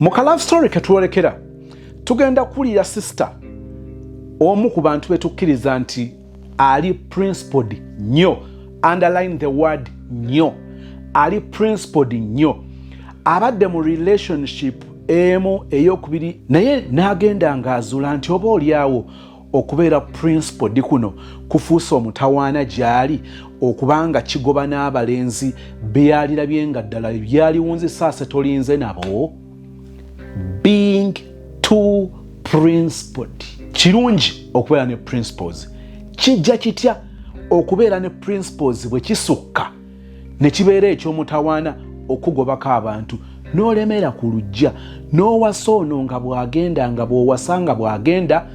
Mu ka love story ketwolekera, tugenda kuwulira sister omu ku bantu betukkiriza nti ali principled nnyo. Underline the word "nnyo". Ali principled nnyo. Abadde mu relationship emu, eyokubiri, naye n'agenda ng'azuula nti oba oliawo okubeera principled kuno kufuuse omutawaana gy'ali, okubanga kigoba n'abalenzi byalirabye nga ddala byaliwunzisa ase tolinze nabo. Being too principled. Kirungi okubeera ne principles. Kijja kitya okubeera ne principles bwe kisukka ne kibeera ekyomutawaana okugobako abantu, n'olemera ku lujja, n'owasa ono nga bw'agenda, nga bw'owasa nga bw'agenda,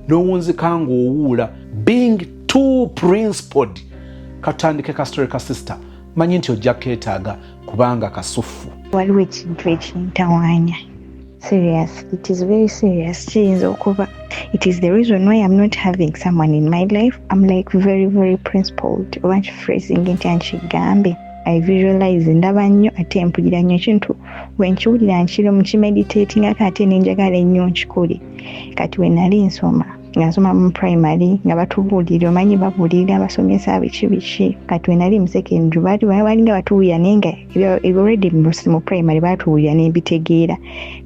n'owunzika ng'owuula? Being too principled. Katutandike ka story ka sister. Manyi nti ojja keetaaga kubanga kasufu. Waliwo ekintu ekintawaanya. Serious, it is very serious. Kiyinza okuba it is the reason why I'm not having someone in my life. I'm like very, very principled. Oba nkiphrasing ntya nkigambe? I visualize, ndaba nnyo ate mpulira nnyo ekintu. Bwe nkiwulira nkiro nkimeditatingako ate nenjagala ennyo nkikole. Kati we nali nsoma, nga nsoma mu primary, nga batubuulira, omanyi babuulirira abasomesa biki biki. Kati we nali mu secondary, baali balinga batubuulira, naye nga already mu primary batubuulira nembitegeera,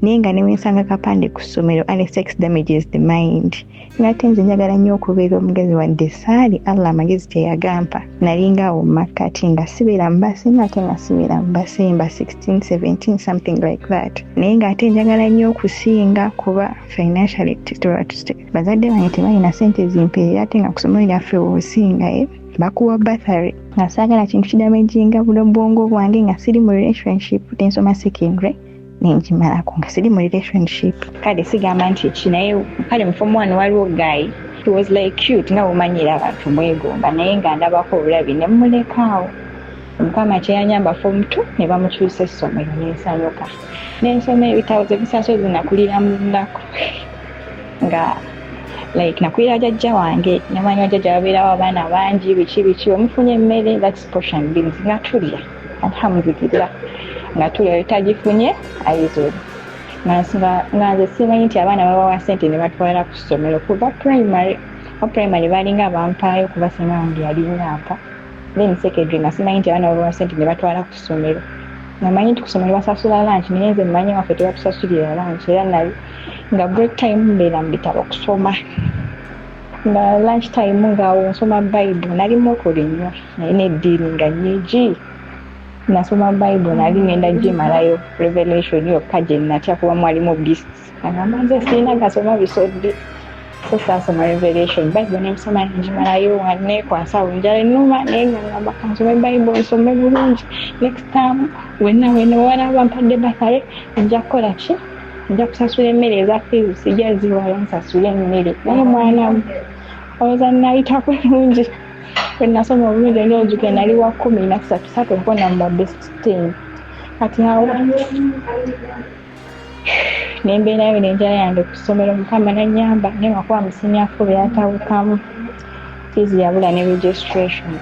naye nga newensanga kapande ku ssomero, "Ale sex damages the mind", ngate nze njagala nnyo okubeera omugezi, wadde saali Allah amagezi teyagampa. Nalinga awo mu makkati nga sibeera mu basinga, ate nga sibeera mu basemba, 16, 17, something like that, naye ng'ate njagala nnyo okusinga kuba financially bazadde bange tebalina sente zimpeerera, ate nga ku ssomero lyaffe woosinga bakuwa bursary, nga saagala kintu kidamaginga bwongo bwange nga siri mu relationship. Nensoma secondary nengimalako nga siri mu relationship. Kale sigamba nti ki, naye kale mu form one waliwo guy, he was like cute, nga bwomanyira abantu mwegomba, naye nga ndabako obulabi ne mmulekaawo. Omukama kyeyanyamba, form two ne bamukyusa essomero, nensanyuka, nensoma ebitabo zebisaso. Zinakulira mu lunaku nga like nakulira jjajja wange, namanyi wajjajja babeerawo abaana bangi, biki biki, omufunye emmere, that's portion beans, nga tulya, alhamdulillah, nga tulya, etagifunye aizuli. Nga nze simanyi nti abaana babawa ssente ne batwala ku ssomero. Kuva primary o primary balinga bampaayo kuba singa wange yalinga ampa. Then secondary nga simanyi nti abaana babawa ssente ne batwala ku ssomero, nga manyi nti ku ssomero basasula lunch, naye nze mmanyi waffe tebatusasulira lunch. Era nali nga break time mbeera mu bitabo kusoma, nga lunch time ngaawo nsoma Bible. Nali mukole nnyo, naye n'eddiini nga nyigi. Nasoma Bible, nali ngenda gimalayo, Revelation yokka gye natya kuba mwalimu beasts. Agamba nze sirina gasoma bisodde, so saasoma Revelation. Bible nemusoma nengimalayo, nga nekwasa awo njala ennuma, naye nga ngamba kansome Bible, nsome bulungi. Next time wenna wenna wewalaba mpadde bursary, nja kukola ki? Nja kusasula emmere eza fees, sijja ziwala, nsasule emmere. Naye mwana olowooza nayita bulungi. Bwe nasoma obulungi ennyo, nzijukira nali wa 13 satu mpona mu ba best 10. Kati awo nembeerayo n'enjala yange ku ssomero. Mukama nanyamba, naye lwakuba mu senior four byatabukamu, fees yabula ne registration.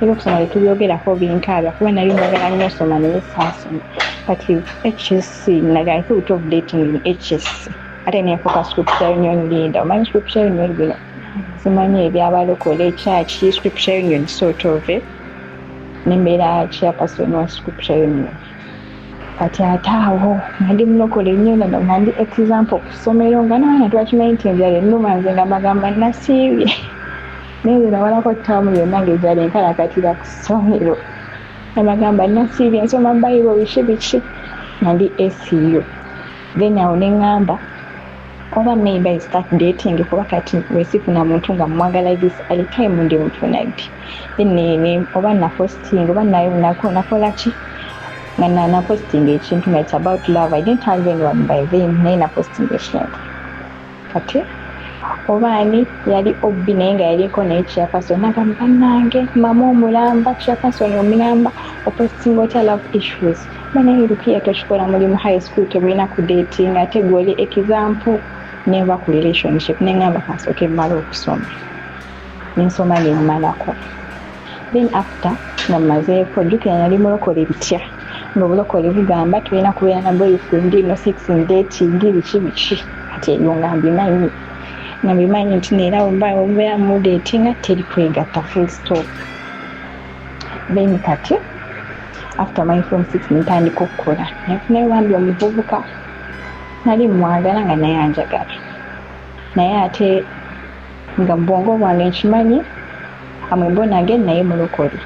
Ebyokusoma tetubyogerako, binkaabya kuba nali njagala nnyo osoma, naye saasoma. Kati HSC nali, I thought of dating in HSC, ate nenfuuka scripture union leader. Omanyi scripture union bino, simanyi ebyabalokole, ekyaki, scripture union sort of, nembeera chairperson wa scripture union. Kati ate awo nga ndi mulokole nnyo, nga ndi example ku ssomero, nga nabaana twakimanyi nti enjala ennuma. Nze nga mbagamba nasiibye, naye nze nawalako ttaamu yonna ng'enjala enkalakatira ku ssomero. Nabagamba nasiibye, nsoma Bible, biki biki, nga ndi SU. Then awo ne ŋŋamba oba maybe I start dating, kuba kati wesifuna muntu nga mwagala this early time, ndi mufuna ddi? Then oba naposting oba nakola ki, nga naposting ekintu nga it's about love. I didn't have anyone by then, naye naposting ekintu. Kati oba ani yali obbi, naye nga yaliko naye chairperson, nagamba, "Bannange, mama omulamba, chairperson omulamba, oposting otya love issues? Banaye Rukiya, tokikola, muli mu high school, tebulina ku dating, ate gwoli example." Nenva ku relationship, neŋŋamba kansooke mmale okusoma. Nensoma nemmalako. Then after nga mmazeeko, jjukira nali mulokole bitya. Nga obulokole bugamba tulina kubeera na boyfriend, no sex and dating, biki biki. Kati ebyo nga mbimanyi, nga mbimanyi nti neera obeera mu dating teri kwegatta, full stop. Then kati after my form six nentandika okukola, nenfunayo bambi omuvubuka nali mwagala nga naye anjagala, naye ate nga mu bwongo bwange nkimanyi am born again, naye mulokole,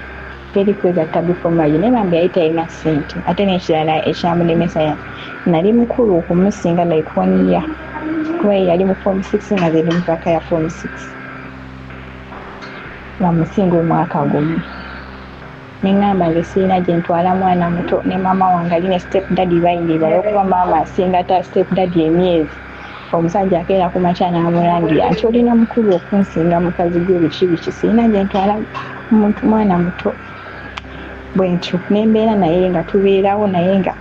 teri kwegatta before marriage. Naye bambi yali talina ssente, ate n'ekirala ekyamulemesa, nali mukulu okumusinga like one year, kuba ye yali mu form six nga ze mu paka ya form six, nga musinga omwaka gumu. Neŋŋamba nze sirina gye ntwala mwana muto, ne maama wange ali ne step daddy bayiriba, olwokuba maama asinga ta step daddy emyezi. Omusajja akeera ku makya n'amulangira nti olina mukulu okunsinga, mukazi gwe, biki biki, sirina gye ntwala muntu mwana muto. Bwe ntyo nembeera naye nga tubeerawo, naye nga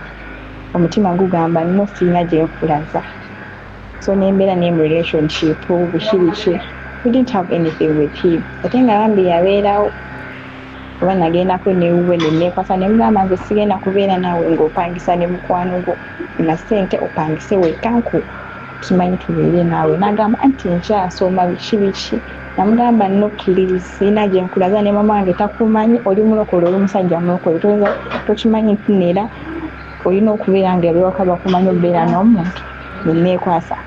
omutima gugamba no, sirina gye nkulaza. So nembeera naye mu relationship biki biki, we didn't have anything with him, ate nga bambi yabeerawo. Oba nagendako newuwe neneekwasa nemugamba nze sigenda kubeera naawe ng'opangisa ne mukwano gwo na ssente, opangise wekka, nku kimanyi tubeere naawe. Nagamba anti nkyasoma biki biki. Namugamba no please, sirina gye nkulaza, ne mama wange takumanyi, oli mulokole, oli musajja mulokole, toyinza tokimanyi nti neera olina okubeera nga ebewaka bakumanyi okubeera n'omuntu. Neneekwasa,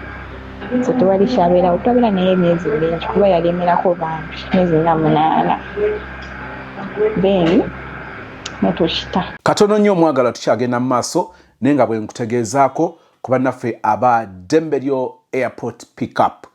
so tewali kyabeerawo. Twabeera naye emyezi mingi kuba yalemerako bambi myezi nga 8, then netukita. Katono nnyo omwagala, tukyagenda mu maaso, naye nga bwe nkutegeezaako ku bannaffe aba Ddembe Airport Pickup.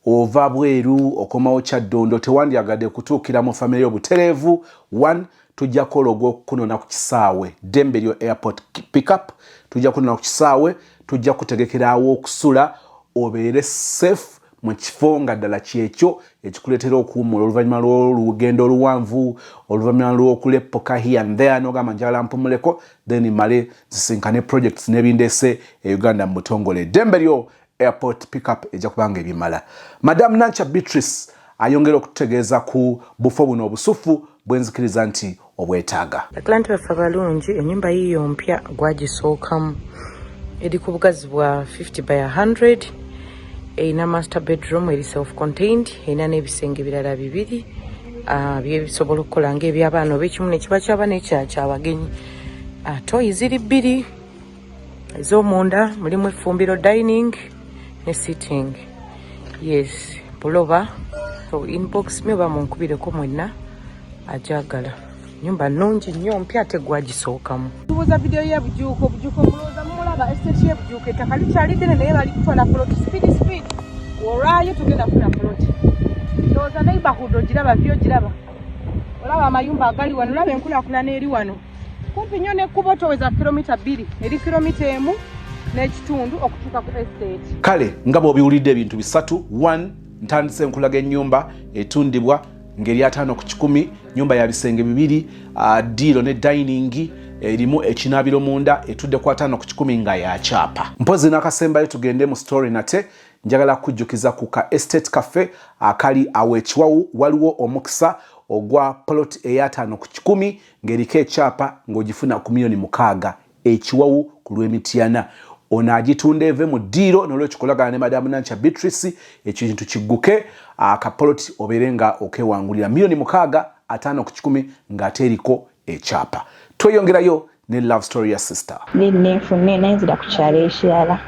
Ova bweru okomawo Kyaddondo, tewandyagadde kutuukira mu famire y'obutereevu. One, tujja kukola ogw'okukunona ku kisaawe. Ddembe Airport Pickup, tujja kunona ku kisaawe, tujja kutegekerawo okusula, obeere safe mu kifo nga ddala kyekyo ekikuleetera okuwummula oluvannyuma lw'olugendo oluwanvu, oluvannyuma lw'okuleppoka here and there, n'ogamba njagala mpumuleko, then male zisinkane projects n'ebindeese e Uganda mu butongole. Eddembe lyo Airport Pickup ejja kubanga ebimala. Madam Nancha Beatrice ayongera okututegeeza ku bufo buno obusufu bwenzikiriza nti obwetaaga. Ba client baffe abalungi, ennyumba yiiyo mpya, gwagisookamu, eri ku bugazi bwa 50 by 100, erina master bedroom eri self contained, erina n'ebisenge birala bibiri byebisobola okukola ngaebyabaana oba ekimu nekiba kyaba nekirala kyabagenyi. Toyi ziri bbiri ez'omunda, mulimu effumbiro, dining ne sitting. Yes, buloba, so inbox me oba munkubireko mwenna ajagala. Nyumba nnungi nnyo, mpya, ate gwagisookamu. Tubuuza vidiyo y'ebujuuko. Bujuuko mulowooza mumulaba, estate y'ebujuuko, ettaka likyali ddene naye bali kutwala plot speed speed. Olwayo tugenda kufuna plot. Ndowooza neighborhood ogiraba, vyo ogiraba, olaba amayumba agali wano, olaba enkulaakulana eri wano kumpi nnyo n'ekkubo, toweza kilomita 2, eri kilomita 1.5 okutuuka ku estate. Kale nga bw'obiwulidde, ebintu bisatu. One, ntandise nkulaga ennyumba etundibwa ng'eri 50 ku 100, nyumba ya bisenge bibiri, diiro ne dining, erimu ekinaabiro munda, etudde ku 50 ku 100 nga yakyapa. Mpozi n'akasembayo, tugende mu story nate. Njagala kujjukiza ku ka estate kaffe akali awo ekiwawu, waliwo omukisa ogwa plot eya 50 ku 100 ng'eriko ekyapa ng'ogifuna ku miliyoni 6, ekiwawu ku lw'Emityana. Ono agitunda eve mu ddiiro, nolwekyo kolagana ne Madamu Nancha Beatrice, ekintu kigguke, akapoloti obeere nga okewangulira miliyoni 6, 50 ku 100, ng'ate eriko ekyapa. Tweyongerayo ne love story ya sister. Then nenfune nenzira ku kyalo ekirala.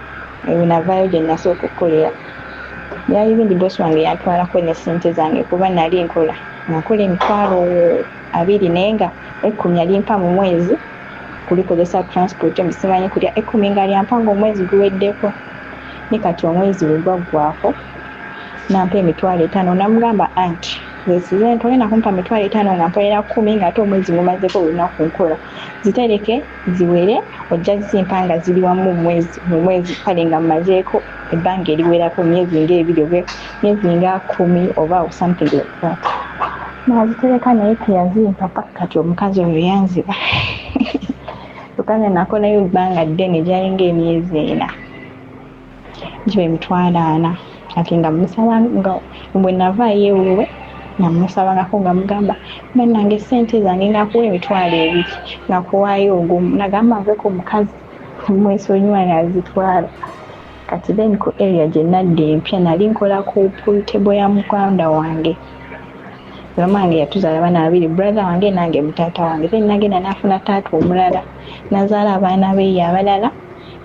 Ebyo navaayo gye nasooka okukolera, byali bindi. Bosi wange yantwalako ne ssente zange, kuba nali nkola nga nkola 20,000, naye nga 10 alimpa mu mwezi kulikozesa transport, simanyi kulya, 10 nga lyampa nga omwezi guweddeko. Ne kati omwezi bwe gwaggwako nampa 50,000. Namugamba anti nze togenda kumpa 50,000 nga mpolerera 10, ng'ate omwezi ngumazeko olunaku nkola, zitereke ziwere, ojja zimpa nga ziri wamu mu mwezi. Kale nga mmazeeko ebbanga eriwerako, myezi ngaebiri oba myezi nga 10 oba something like that, nazitereka, naye teyazimpa paka kati. Omukazi oyo yanziba kyokka nze nakolayo ebbanga ddene, gyalinga emyezi 4, giba 40,000. Kati nga musaba nga bwe navaayo ewuwe Namusabangako nga mugamba bannange ssente zange ngakuwa 20,000 ngakuwaayo ogumu, nagamba nveko omukazi mwesonyiwa nazitwala. Kati then ku area gye nadda empya nali nkola ku pool table ya muganda wange. Mama wange yatuzaala abaana babiri, brother wange nange mutaata wange. Then nagenda nafuna taata omulala, nazaala abaana beeyo abalala,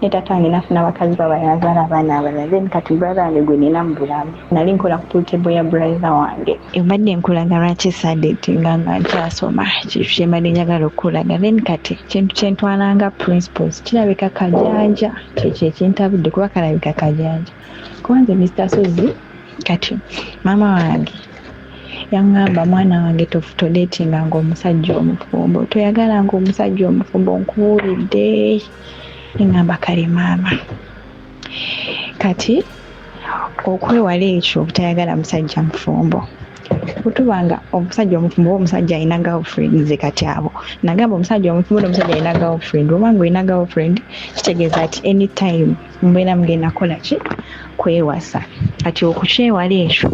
ne taata wange nafuna abakazi baba nazaala abaana abalala. Then kati brother wange gwe nina mu bulamu, nali nkola ku pool table ya brother wange. Mbadde nkulaga lwaki saadetinga nga nkyasoma, kintu kye mbadde njagala okukulaga. Then kati kintu kyentwalanga principles kirabika kajanja, kyekyo ekintabudde kuba kalabika kajanja. Kuba nze Mr Sozi, kati maama wange yaŋŋamba, mwana wange todeetinganga omusajja omufumbo, toyagalanga omusajja omufumbo, nkubuulidde. Neŋŋamba kale maama. Kati okwewala ekyo obutayagala musajja mufumbo, bwetubanga omusajja omufumbo oba omusajja alina girlfriend, nze kati abo nagamba omusajja omufumbo n'omusajja alina girlfriend, obanga olina girlfriend kitegeeza ati anytime mubeera mugenda kukola ki? Kwewasa. Kati okukyewala ekyo,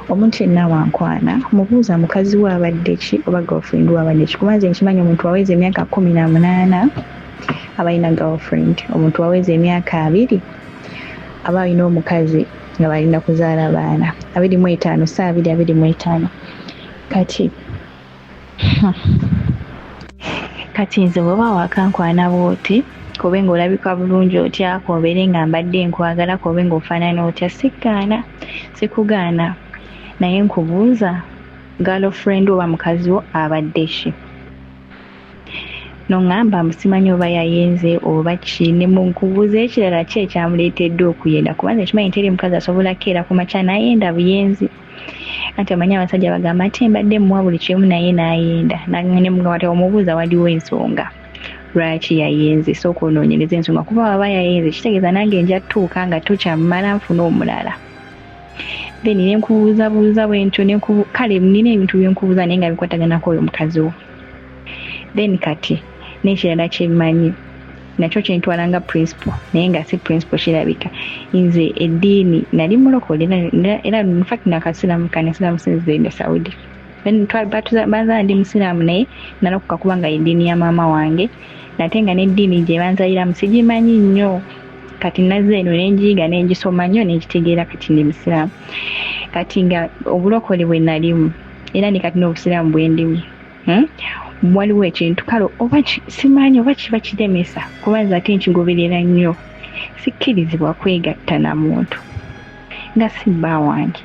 omuntu yenna wankwana mubuuza mukazi we abadde ki oba girlfriend we abadde ki, kuba nze nkimanyi omuntu waweza emyaka 18 aba alina girlfriend, omuntu waweza emyaka 20 aba alina omukazi nga balina kuzaala baana, 25 si 20, 25. Kati nze bw'oba wakankwana bw'oti, kobe ng'olabika bulungi otya, kobeere nga mbadde nkwagala, kobe ng'ofaanana otya, sikkaana, sikugaana, naye nkubuuza girlfriend oba mukazi wo abadde ki? Noŋŋamba mbu simanyi oba yayenze oba ki, ne nkubuuza ekirala ki ekyamuleetedde okuyenda, kuba nze nkimanyi teri mukazi asobola kukeera ku makya n'ayenda buyenzi. Anti omanyi abasajja bagamba ate mbadde mmuwa buli kimu naye n'ayenda. Ne mugamba nti omubuuza waliwo ensonga lwaki yayenze, sooka onoonyereze ensonga, kuba waba yayenze kitegeeza nange nja ttuuka nga tokyammala nfune omulala. Then ne nkubuuzabuuza bwe ntyo, kale nina ebintu bye nkubuuza naye nga bikwataganako oyo mukazi wo. Then kati n'ekirala kyemmanyi nakyo kyentwala nga principle naye nga si principle, kirabika nze eddiini nali mulokole era infact nakasiramuka nesilamu since Saudi. Banzaala ndi musiraamu naye nalokoka kubanga eddiini ya maama wange, nate nga n'eddiini gye banzaliramu sigimanyi nnyo. Kati nazza eno nenjiyiga nengisoma nnyo nenkitegeera, kati ndi musiraamu. Kati nga obulokole bwe nalimu era ne kati n'obusiraamu bwe ndimu, Waliwo ekintu kale oba simanyi oba kiba kiremesa, kuba nze ate nkigoberera nnyo, sikkirizibwa kwegatta na muntu nga si bba wange,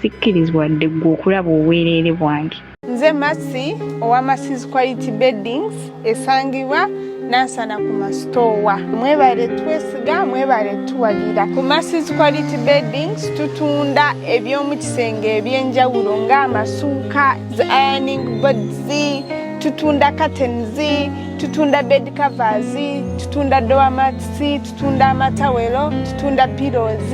sikkirizibwa wadde ggwe okulaba obwereere bwange. Nze Masi owa Masis Quality Beddings, esangibwa Nansana ku masitoowa. Mwebale twesiga, mwebale tuwagira. Ku Masis Quality Beddings tutunda eby'omu kisenge ebyenjawulo ng'amasuuka, ironing boards, tutunda curtains, tutunda bed covers, tutunda doormats, tutunda amatawero, tutunda pillows,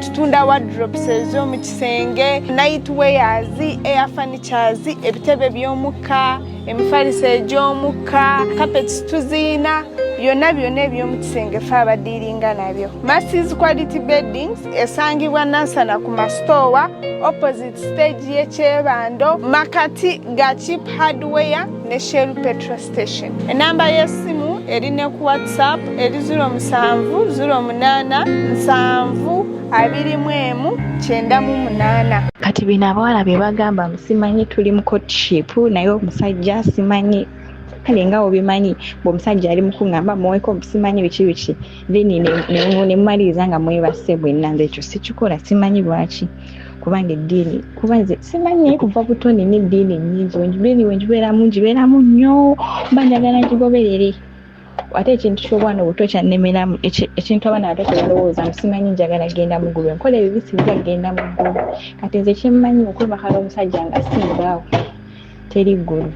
tutunda wardrobes ez'omu kisenge, night wears, air furnitures, ebitebe by'omukka, emifaliso egy'omukka, carpets tuziina, byonna byonna eby'omu kisenge fe abadiiringa nabyo. Masis Quality Beddings esangibwa Nansana ku masitoowa, opposite stage y'ekyebando, makati ga Cheap Hardware ne Shell petrol station. Enamba y'essimu eri ne ku WhatsApp eri 07 08 7 21 98. Kati bino abawala bye bagamba simanyi tuli mu courtship naye omusajja simanyi, kale nga obimanyi bw'omusajja ali mu kuŋŋamba muweko simanyi biki biki, then ne mumaliriza nga mwebase bwenna. Nze ekyo sikikola, simanyi lwaki, kubanga eddiini, kuba nze simanyi, naye kuva buto nina eddiini nnyingi, wenjibeeri wenjibeeramu ngibeeramu nnyo, mba njagala ngigoberere. Ate ekintu ky'obwana obuto kyannemeramu, ekintu abaana abato kye balowooza nti simanyi njagala genda mu ggulu, enkola ebibi sijja kgenda mu ggulu. Kati nze kyemmanyi, okwebakala omusajja nga simbaawo teri ggulu,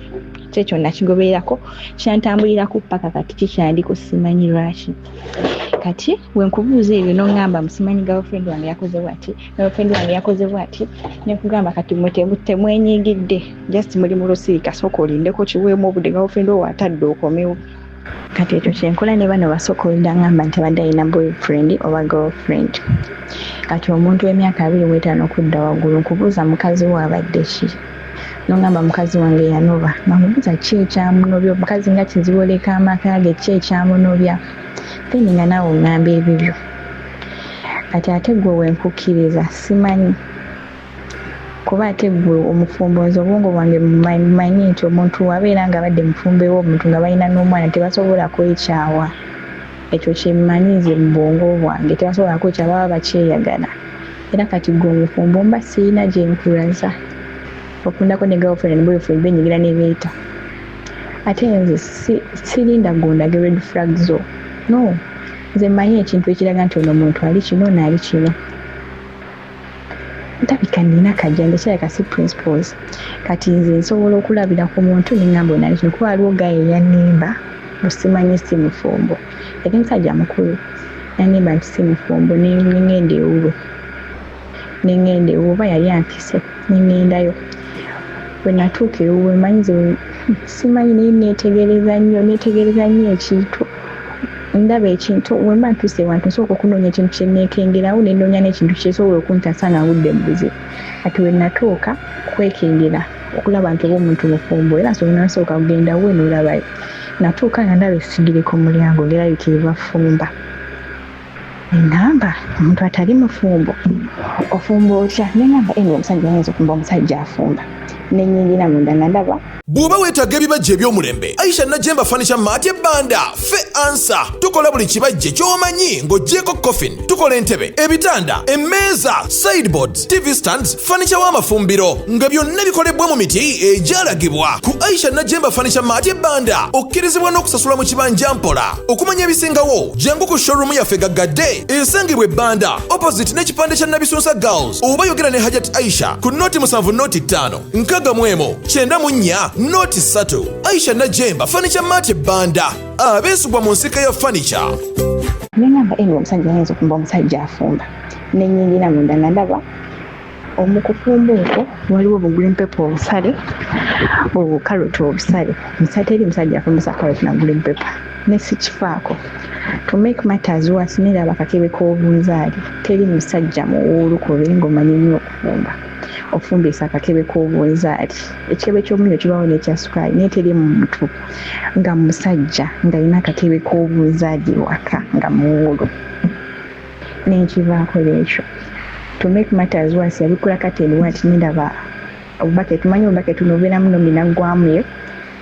kyekyo nakigobererako, kyantambulirako paka kati kikyandiko, simanyi lwaki. Kati wenkubuuza ebyo noŋŋamba musimanyi girlfriend wange yakoze bwati, girlfriend wange yakoze bwati, nenkugamba kati mwe temwenyigidde, just muli mu lusirika, sooka olindeko kiweemu obudde, girlfriend owo atadde okomewo. Kati ekyo kyenkola ne bano basooka olidda ŋŋamba nti abadde alina boyfriend oba girlfriend. Kati omuntu w'emyaka 25 okudda waggulu, nkubuuza mukazi wo abadde ki? Nongamba mukazi wange yanoba. Nga nkubuuza ki ekyamunobya? Omukazi nga kizibu oleka amaka ge, ki ekyamunobya? Then nga naawe oŋŋamba ebibyo. Kati ate gwe wenkukkiriza simanyi, kuba ate gwe omufumbo, nze obwongo bwange mmanyi nti omuntu abeera nga abadde mufumbo ew'omuntu nga balina n'omwana tebasobola kwekyawa. Ekyo kyemmanyi nze mu bwongo bwange, tebasobola kwekyawa, baba bakyeyagala. Era kati gwe omufumbo mba sirina gye nkulaza, okundako ne girlfriend and boyfriend benyigira ne beeta. Ate nze sirinda gondage red flag zo, no. Nze mmanyi ekintu ekiraga nti ono omuntu ali kino, ono ali kino. Ntabika nina kajjanja kirabika si principles. Kati nze nsobola okulabira ku muntu neŋŋamba ono ali kino, kuba waliwo guy eyannimba mbu simanyi si mufumbo, yali musajja mukulu, yannimba nti si mufumbo. Neŋŋenda ewuwe, neŋŋenda ewuwe, oba yali ampise, neŋŋendayo. Bwe natuuka ewuwe, manyi nze simanyi, naye neetegereza nnyo, neetegereza nnyo ekintu. Ndaba ekintu, wemba ntuuse ewantu nsooka okunoonya ekintu kye neekengerawo, ne nnoonya n'ekintu kyesobola okuntaasa nga ngudde mu buzibu. Kati we natuuka kwekengera okulaba nti oba omuntu mufumbo, era nsobola nsooka kugenda we n'olabayo. Natuuka nga ndaba essigiri ku mulyango ng'erabika ebafumba. Neŋŋamba omuntu atali mufumbo ofumba otya? Neŋŋamba eno omusajja ayinza ofumba, omusajja afumba. Nenyingira munda nga ndaba. Bw'oba weetaaga ebibajje eby'omulembe, Aisha Najemba Furniture Mart ebbanda fe ansa. Tukola buli kibajje ky'omanyi ng'oggyeko coffin. Tukola entebe, ebitanda, emmeeza, sideboards, TV stands, furniture w'amafumbiro, nga byonna bikolebwa mu miti egyalagibwa ku Aisha Najemba Furniture Mart ebbanda. Okkirizibwa n'okusasula mu kibanja mpola. Okumanya ebisingawo, jangu ku showroom yaffe gaggadde esangibwa ebbanda opposite n'ekipande kya Nabisunsa Girls, oba yogera ne Hajat Aisha ku 07 05 61 94 03. Aisha Najemba Furniture Mart ebbanda, abeesigwa mu nsika ya furniture. Neŋŋamba eno omusajja ayinza ofumba, omusajja afumba. Nenyingira munda nga ndaba omukufumba okwo waliwo bu green pepper obusale, obukaroti obusale. Teri musajja afumbisa carrot na green pepper, ne sikifaako. To make matters worse, neraba akakebe k'obunzaali. Teri musajja muwuulu kubi ng'omanyi nnyo okufumba ofumbisa akakebe k'obunzaali. Ekikebe ky'omunnyo kibawo n'ekya sukaali, naye teri muntu nga musajja ng'alina akakebe k'obunzaali waka nga muwuulu. Nenkivaako ekyo. To make matters worse, yabikula kateni wati, nendaba obubaket. Manyi obubaket nobeeramu nominaggwamu ye,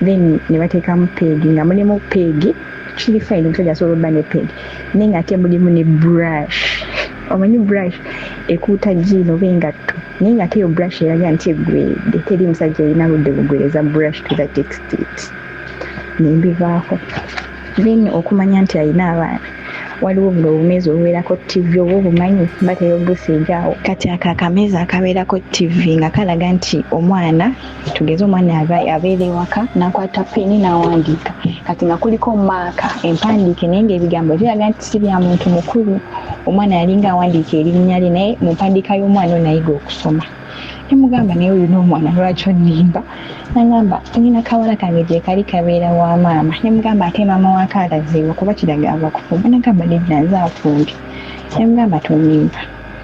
then ne bateekamu peg, nga mulimu peg. Kiri fine, omusajja asobola obba ne peg, naye nga ate mulimu ne brush. Omanyi brush ekuuta jean oba engatto, naye nga ate eyo brush eraga nti eggweredde. Teri musajja erina budde bugwereza brush to that extent. Nembivaako. Then okumanya nti alina abaana, waliwo buno obumeeza obubeerako TV, oba obumanyi, batera obusiiga awo. Kati ako akameeza akabeerako TV nga kalaga nti omwana, tugeze omwana abeera ewaka n'akwata peni n'awandiika, kati nga kuliko maaka empandiike, naye ngaebigambo biraga nti si bya muntu mukulu, omwana yalinga awandiika erinnya lye, naye mu mpandiika y'omwana ono ayiga okusoma. Nemugamba, "Naye oyo n'omwana, lwaki onnimba?" Nagamba, "Nina kawala kange gye kali kabeera wa maama." Nemugamba, "Ate maama wako alazeewa? Kuba kiraga ava kufumba." Nagamba, "Nedda, nze afumbye." Nemugamba, "Tonimba,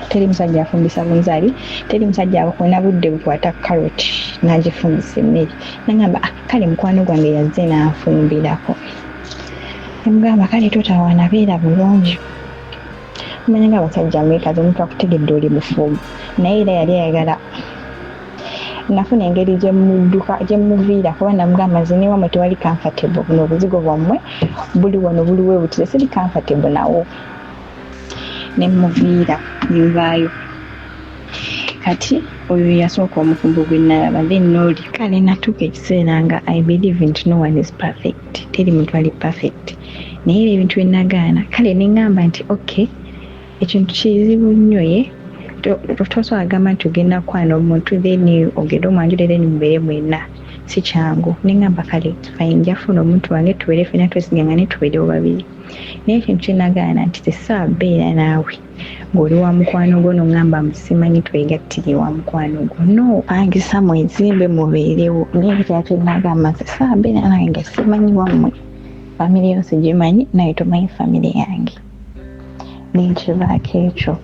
teri musajja afumbisa bunzaali, teri musajja akona budde bukwata carrot n'agifumbisa emmere." Nagamba, "Ah, kale mukwano gwange yazze n'anfumbirako." Nemugamba, "Kale totawaana, beera bulungi." Omanya nga abasajja mwekazi, omuntu akutegedde oli mufumbo, naye era yali ayagala. Nafuna engeri gyemudduka gyemuviira, kuba namugamba, "Nze newamwe tewali comfortable, buno obuzigo bwammwe buli wano buliwe butire, siri comfortable nawo." Nemuviira, nenvaayo. Kati oyo yasooka omufumbo gwe nalaba. Then noli kale natuuka ekiseera nga I believe nti no one is perfect, teri muntu ali perfect, naye era ebintu byenagaana, kale neŋŋamba nti okay, ekintu kizibu nnyo. Ye tosobola gamba nti ogenda kukwana omuntu, then ogende omwanjule, then mubeere mwenna, si kyangu. Neŋŋamba, "Kale fine, njafuna omuntu wange, tubeere fena, twesigangane, tubeerewo babiri." Naye ekintu kyenagaana nti tesobola beera naawe ng'oli wa mukwano gwo, noŋŋamba simanyi twegattire wa mukwano gwo, no pangisa mwezimbe mubeerewo. Naye ekirala kyenagamba, nti tesobola beera nawe nga simanyi wammwe, famire yo sigimanyi, naye tomanyi famire yange. Nenkivaako ekyo.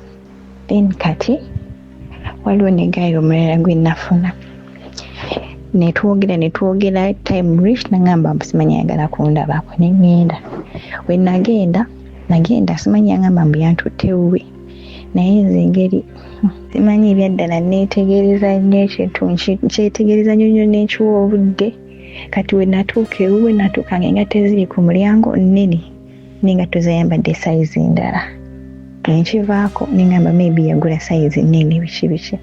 Then kati waliwo ne guy omulala gwe nafuna, netwogera netwogera, time reach, nagamba mbu simanyi ayagala kundabako, neŋŋenda. We nagenda, nagenda, simanyi yagamba mbu yantutte wuwe, naye nze engeri simanyi ebyaddala neetegereza nnyo ekintu, nkyetegereza nnyo nnyo, n'enkiwa obudde. Kati we natuuka ewuwe, natuuka nga engatto eziri ku mulyango nnene n'engatto zayambadde sayizi ndala. Nenkivaako, nengamba maybe yagula sayizi nnene, biki biki.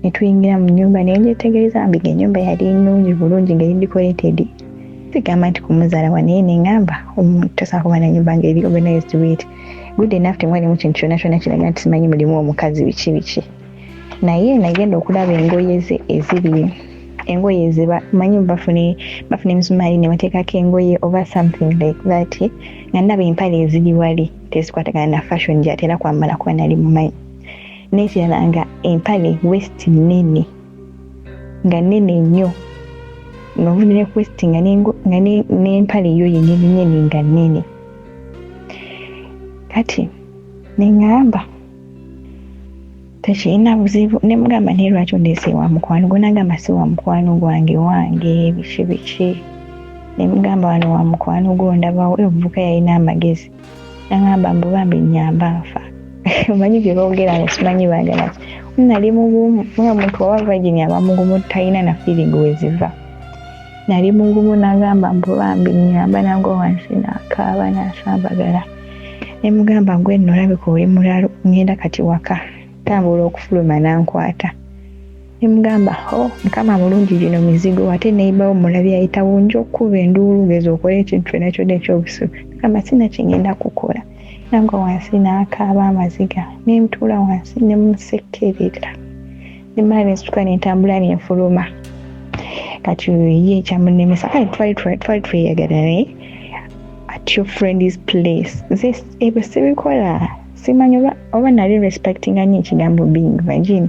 Netuyingira mu nyumba, nenjetegereza mbiga ennyumba yali nnungi bulungi, nga eri decorated, sigamba nti kumuzaalawa, naye nengamba omuntu tasobola kuba na nyumba nga eri organized bweti, good enough. Temwalimu kintu kyonna kyonna kiraga nti simanyi mulimu omukazi, biki biki. Naye nagenda okulaba engoye ze eziri, engoye ze manyi bafuna emisumaali ne bateekako engoye oba something like that, nga ndaba empale eziri wali tezikwatagana na fashion gyatera kwambala, kuba nali mumanyi. N'ekirala nga empale waist nnene, nga nnene nnyo, nga ovudde ne ku waist, nga n'empale yo yennyini nnyini nga nnene. Kati neŋŋamba tekirina buzibu, ne mugamba, "Naye lwaki ondeese wa mukwano gwo?" Nagamba, "Si wa mukwano gwange, wange," biki biki. Ne mugamba, "Wano wa mukwano gwo ndabawo." Omuvubuka yalina amagezi, nagamba mbu, "Bambi nyamba nfa." Omanyi bye boogera nga simanyi baagala ki. Nali mugumu nga muntu owa virgin aba mugumu, talina na feeling weziva. Nali mugumu, nagamba mbu, "Bambi nyamba." Nagwa wansi nakaaba nasambagala. Ne mugamba, "Gwe nno olabika oli mulalu, ngenda kati waka." Tambula okufuluma nankwata, ne mugamba, "O Mukama mulungi, gino mizigo, ate neibawo mulabi ayitawo, nja okkuba enduulu, geza okole ekintu kyonna kyonna ekyobusiru." Gamba, "Sina kyengenda kukola." Nagwa wansi n'akaaba amaziga, nentuula wansi nemusekerera, nemala nensituka nentambula nenfuluma. Kati ye ekyamunemesa, kale twali tweyagala, naye at your friend's place nze ebyo sibikola. Simanyi oba nali respectinga nnyo ekigambo being virgin,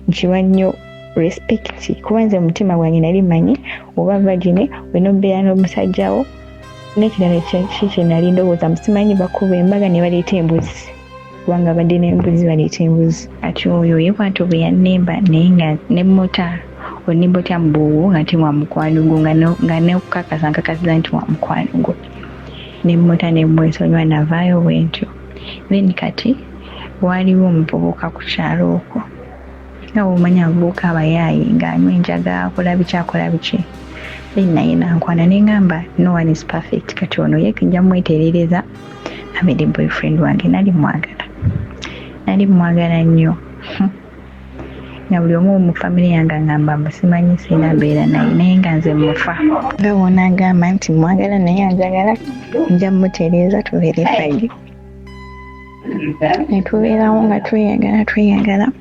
nkiwa nnyo respect, kuba nze omutima gwange nali manyi oba virgin olina obeera n'omusajjawo. N'ekirala ki kye nali ndowooza, simanyi bakuba embaga ne baleeta embuzi, kubanga badde n'embuzi, baleeta embuzi. Kati oyo ye bwatyo bwe yannemba, naye nga nemuta onimba otya mbuuwo nga ti wa mukwano gwo, nga nekukakasa nkakasiza nti wa mukwano gwo. Nemuta nemwesonyiwa, navaayo bwentyo. Then kati waaliwo omuvubuka ku kyalo okwo, nga bwomanyi abavubuka abayaayi, ng'anywa enjaga, akola biki, akola biki. Then naye nankwana, neŋŋamba no one is perfect, kati ono ye nja mweterereza abeere boyfriend wange. Nali mwagala, nali mwagala nnyo, nga buli omu mu famire yange angamba mbu simanyi sirina mbeera naye, naye nga nze mufa nga bw'onaagamba nti mwagala naye anjagala, nja mutereeza tubeere fine. Ne tubeerawo nga tweyagala tweyagala.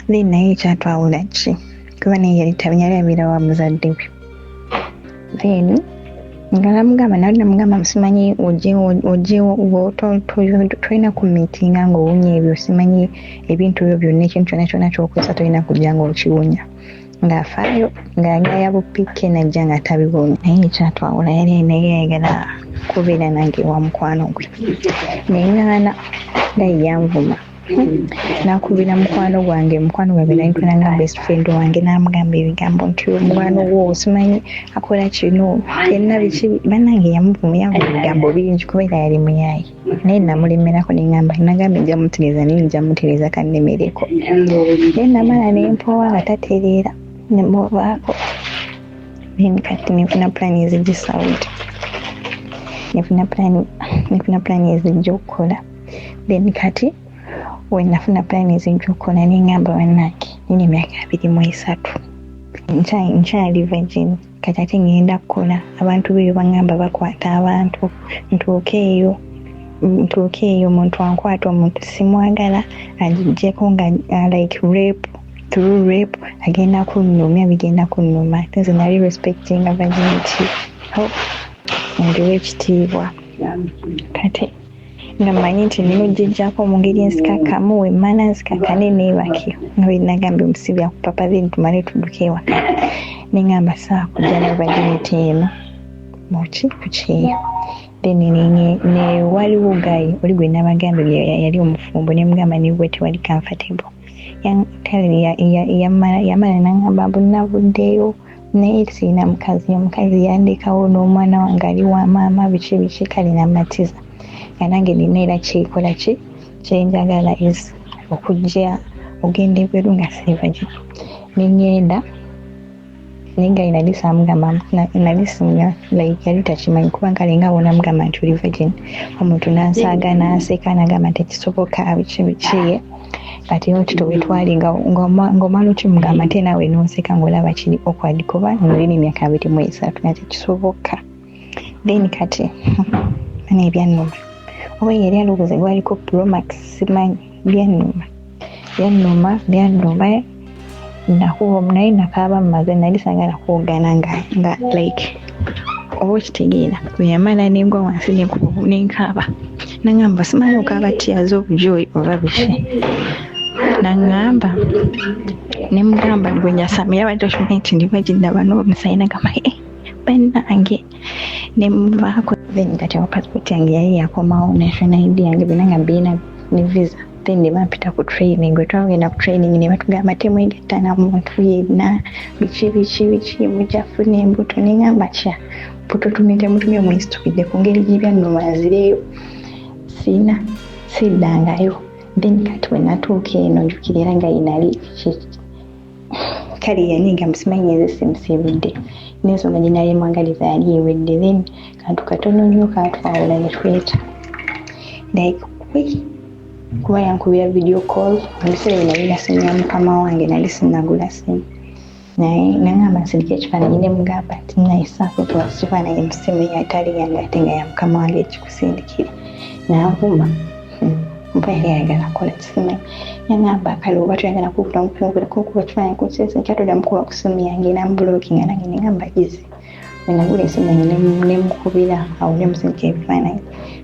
Then naye ekyatwawula ki, kuba naye yali yali abeera wa muzadde we. Then nga namugamba, nali namugamba, "Simanyi ojje ojje, tolina ku meetinga ng'owunya ebyo, simanyi ebintu ebyo byonna, ekintu kyonna kyonna ky'okozesa tolina kujja ng'okiwunya." Ng'afaayo ng'agaya bupike najja nga tabiwunya. Naye ekyatwawula, yali naye yayagala kubeera nange wa mukwano gwe, neŋŋaana nga yanvuma, nakubira mukwano gwange, mukwano gwange nali nga best friend wange, n'amugamba ebigambo nti omukwano gwo simanyi akola kino yenna biki. Bannange yamuvuma, yavuma ebigambo bingi kubeera yali muyaayi, naye namulemerako, neŋŋamba, nagamba nja mutereeza, naye nja mutereeza kannemereko. Naye namala nempowa nga tatereera, nemuvaako. Then kati nenfuna plan ezijja Saudi, nefuna plan ezijja okukola. Then kati wenafuna plan ezijja okukola, neŋŋamba bannange nina emyaka 23, nkyali virgin, kati ate ŋŋenda kukola, abantu beeyo baŋŋamba bakwata abantu, ntuuke eyo omuntu ankwata, omuntu simwagala, agijjeko nga like rape, through rape, agenda kunnumya, bigenda kunnuma. Ate nze nali respectinga virginity, oh, ngiwa ekitiibwa. Kati nga mmanyi nti nina ogijjako mu ngeri ensikakkamu, wemmala nzikakkane neebake nga bwe nagambye omusibi akupapa, then tumale tudduke ewaka. Neŋŋamba saa kujja ne virginity eno muki ku kyeyo. Then ne waliwo guy oli gwe nabagambye yali omufumbo, nemugamba nibwe tewali comfortable. Yamala nangamba mbu navuddeyo naye sirina mukazi, omukazi yandekawo n'omwana wange ali wa maama, biki biki. Kale namatiza nga nange nina era kyekola ki kyenjagala is okujja ogenda ebweru nga siri virgin. Neŋŋenda naye nga nali saamugamba, nali singa like yali takimanyi, kuba kale nga bwonamugamba nti oli virgin, omuntu nansaaga nanseka nagamba nti tekisoboka, biki biki. Ye kati otito wetwali ng'omala okimugamba ate naawe nonseka ng'olaba kiri awkward, kuba nolina emyaka 23 nga tekisoboka. Then kati mana ebyannuma, oba yali alowooza gwaliko Promax, simanyi. Byannuma, byannuma, byannuma. Nakuba naye nakaaba mumaze, nali sanga nakuwogana nga like oba okitegeera. Bwe yamala nengwa wansi nenkaaba, nangamba simanyi okaaba tears of joy oba biki. Nangamba, nemugamba gwe nyasama, yabadde okimanyi nti ndi virgin, n'omusayi. Nagamba, eh, bannange, nemuvaako. Then kati awo passport yange yali yakomawo, national ID yange byonna nga mbirina ne visa. Then ne bampita ku training. Bwe twagenda ku training ne batugamba temwegatta na muntu yenna, biki biki biki, mujja funa embuto. Neŋamba kya buto tumye temutumye omwesitukidde ku ngeri gyebyannuma, nzireyo siina siddangayo. Then kati bwe natuuka eno, njukira era nga yenali kale yaninga musimanyi nze simusiibudde n'ensonga gye nali mwagaliza yali ewedde. Then kantu katono nnyo katwawula ne tweta, like we kuba yankubira video call. Mu biseera bye nali nasimu ya mukama wange, nali sinagula simu, naye nangamba nsindika ekifaananyi. Ne mugamba nti naye saakutuwa kifaananyi mu simu atali yange ate nga ya mukama wange ekikusindikire. Nanvuma mba yali ayagala kukola kisimanyi. Yangamba kale oba toyagala kukuba kifaananyi kunsindikira, toddamu kuba ku simu yange. Namblockinga. Nange nengamba easy. Wenagula esimu yange nemukubira awo nemusindika ebifaananyi.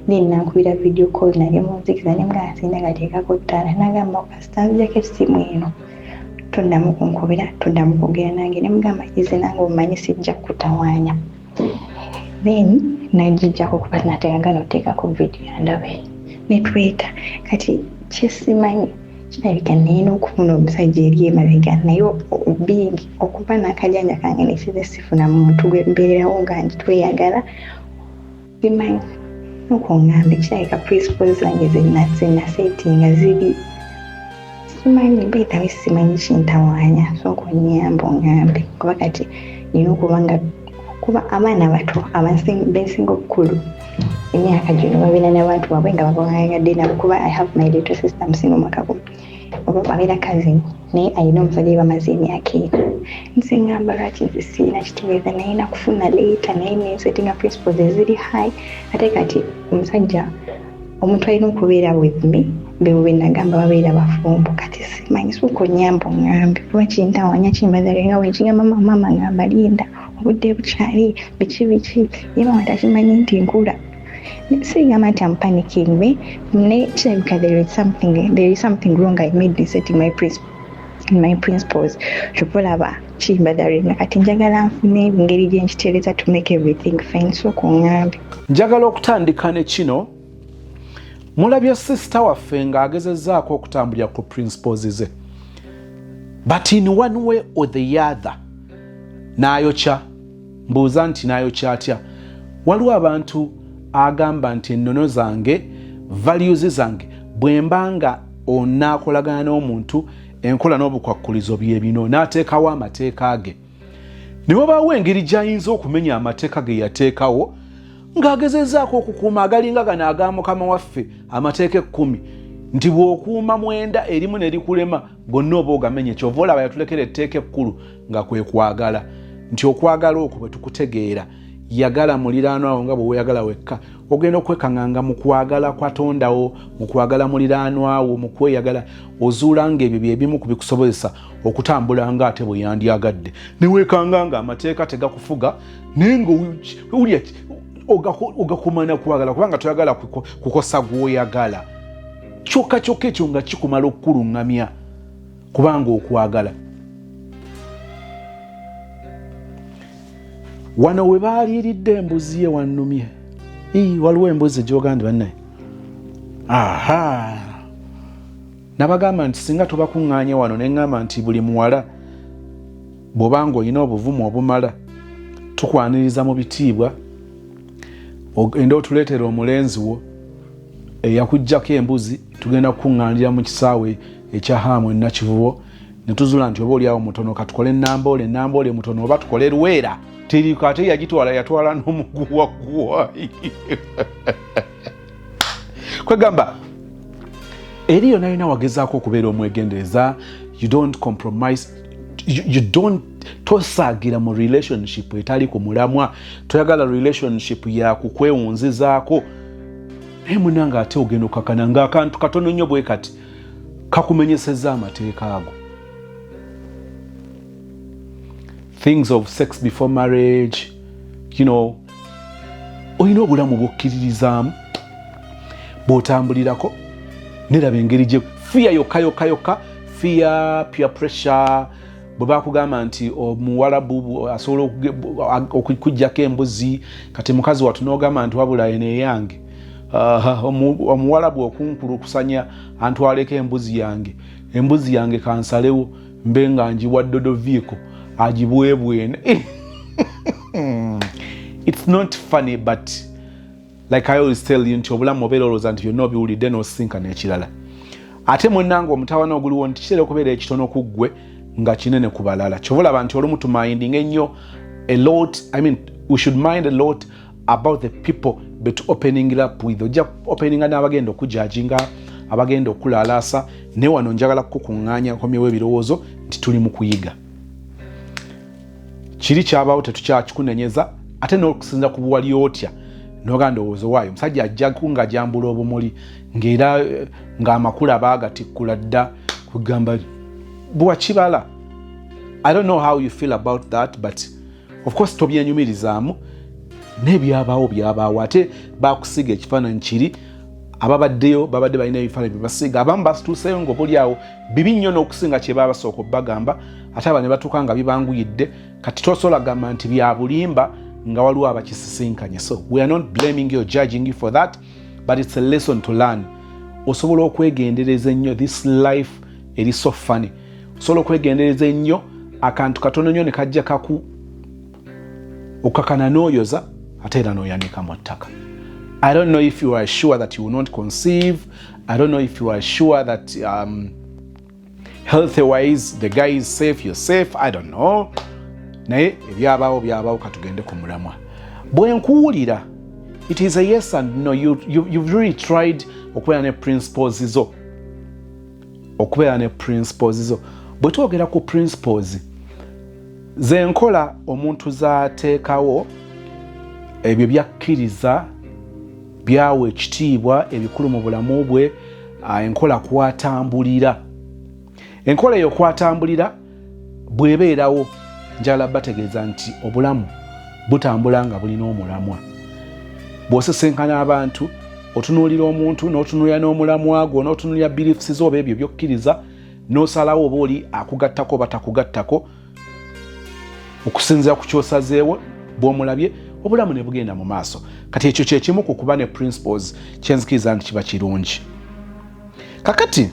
Then nankubira video call, nali munzikiza. Nemugamba sinda gateekako ttaala. Nagamba kasita nzijako essimu eno toddamu kunkubira, toddamu kwogera nange. Nemugamba easy, nange omumanyi sijja kutawaanya. Then nagijjako kuba nateganga noteekako video andabe netweta. Kati kyesimanyi kirabika neyina okufuna omusajja eri emabega, naye being okuba n'akajanja kange nekize sifuna muntu gwe mbeererawo nga tweyagala. Simanyi nokuŋŋamba kirabika principles zange zenasetinga ziri, simanyi beetawe, simanyi kintawaanya. Sooka onnyamba oŋŋambe, kuba kati nina okuba nga kuba abaana bato bensinga obukulu emyaka gino babeera n'abantu baabwe nga babawangadde nabo, kuba I have my little sister musinga omwaka gumu oba abeera cousin, naye alina omusajja ye bamaze emyaka 4. Nze ngamba lwaki nze siina? Kitegeeza naye nakufuna later, naye nensetinga principles eziri high. Ate kati omusajja omuntu alina okubeera with me bebo benagamba babeera bafumbo. Kati simanyi, sooka onyamba oŋŋambe kuba kintawanya kimbazale nga wekigamba mama ngamba linda obudde bukyali, biki biki. Ye mama takimanyi nti nkula. Sigamba nti am panicking me, naye kirabika there is something wrong I made in setting my principles. Kyova olaba kimbatharinga. Kati njagala nfune engeri gyenkitereeza to make everything fine. Sooka oŋŋambe. Njagala okutandika ne kino. Mulabye sister waffe ng'agezezzaako okutambulira ku principles ze, but in one way or the other n'ayokya. Mbuuza nti n'ayokya atya? Waliwo abantu agamba nti ennono zange, values zange, bwe mba nga onaakolagana n'omuntu, enkola n'obukwakkulizo bye bino, n'ateekawo amateeka ge. Ne wabaawo engeri gy'ayinza okumenya amateeka ge yateekawo ng'agezezzaako okukuuma agalinga gano aga Mukama waffe, amateeka 10, nti bw'okuuma 9 erimu ne likulema, gonna oba ogamenye. Kyova olaba yatulekera etteeka ekkulu nga kwe kwagala, nti okwagala okwo bwe tukutegeera, yagala muliraano awo nga bwe weeyagala wekka. Ogenda okwekanganga mu kwagala kwatondawo, mu kwagala muliraanwawo, mu kweyagala, ozuula nga ebyo byebimu ku bikusobozesa okutambula nga ate bwe yandyagadde. Neweekanga nga amateeka tegakufuga, naye nga owulira ogakumana kwagala, kubanga toyagala kukosa gwoyagala. Kyokka kyokka ekyo nga kikumala okukuluŋŋamya, kubanga okwagala. Wano we baaliiridde embuzi ye wannumye. Waliwo embuzi gyogamba nti bannaye, aha, nabagamba nti singa tubakuŋŋaanye wano ne ŋŋamba nti buli muwala bw'obanga olina obuvumu obumala, tukwaniriza mu bitiibwa, ogenda otuleetera omulenzi wo eyakuggyako embuzi, tugenda kukuŋŋaanira mu kisaawe ekya Haamu enakivubo ne tuzuula nti oba oliawo mutono, katukole Namboole, Namboole mutono, oba tukole Lwera teriko, ate yagitwala yatwala n'omuguwaguwa. Kwegamba eri yonna yonna wagezaako okubeera omwegendereza. You don't compromise, you don't, tosaagira mu relationship etali ku mulamwa. Toyagala relationship yakukwewunzizaako, naye munanga ate ogenda okakana ng'akantu katono nnyo bwe kati kakumenyeseza amateeka ago. Things of sex before marriage, olina obulamu bwokkiririzaamu bw'otambulirako, neraba engeri gye fear yokka yokka yokka, fear, peer pressure. Bwe bakugamba nti omuwalabu asobola okukugjako embuzi, kati mukazi watu n'ogamba nti wabula eno eyange, omuwalabu okunkulukusanya antwaleko embuzi yange, embuzi yange kansalewo mbe nga njiwa Dodoviiko agibwebwene. It's not funny, but like I always tell you nti obulamu obeera olowooza nti byonna obiwulidde, n'osinkana ekirala. Ate munnanga omutawana oguliwo nti kitera okubeera ekitono ku ggwe nga kinene ku balala. Kyova olaba nti olumu tuminding ennyo a lot, I mean, we should mind a lot about the people betu opening up with. Ojja openinga n'abagenda okujudginga, abagenda okulalaasa. Naye wano njagala kukuŋŋaanya nkomyewo ebirowoozo nti tuli mu kuyiga. Kiri kyabaawo, tetukyakikunenyeza. Ate n'okusinza ku buwali otya noga ndowooza waayo omusajja ajjaku nga jambula obumuli ng'era ng'amakula baagatikkula dda, kugamba bwakibala. I don't know how you feel about that, but of course tobyenyumirizaamu n'ebyabaawo byabaawo. Ate bakusiga ekifaananyi kiri, ababaddeyo babadde balina ebifaananyi byebasiiga, abamu basituuseyo nga obulyawo bibi nnyo n'okusinga kye baba basooka obbagamba, ate aba ne batuuka nga bibanguyidde. Kati tosobola gamba nti bya bulimba nga waliwo abakisisinkanye. So we are not blaming you or judging you for that, but it's a lesson to learn. Osobola okwegendereza ennyo. This life eri so funny. Osobola okwegendereza ennyo, akantu katono nnyo ne kajja kaku okakana n'oyoza ate era n'oyanika mu ttaka. I don't know if you are sure that you will not conceive. I don't know if you are sure that healthy wise the guy is safe, you're safe. I don't know, naye ebyabaawo byabaawo. Katugende ku mulamwa. Bwe nkuwulira, it is a yes and no. You've really tried okubeera ne principles zo, okubeera ne principles zo. Bwe twogera ku principles, zenkola omuntu z'ateekawo, ebyo byakkiriza, byawa ekitiibwa, ebikulu mu bulamu bwe, enkola kwatambulira, enkola eyo kwatambulira bw'ebeerawo, njagala bategeeza nti obulamu butambula nga bulina omulamwa. Bw'osisinkana abantu, otunuulira omuntu n'otunuulira n'omulamwa gwo, n'otunuulira beliefs zo oba ebyo byokkiriza, n'osalawo oba oli akugattako oba takugattako okusinziira ku kyosazeewo bw'omulabye, obulamu ne bugenda mu maaso. Kati ekyo kyekimu ku kuba ne principles kyenzikiriza nti kiba kirungi. Kakati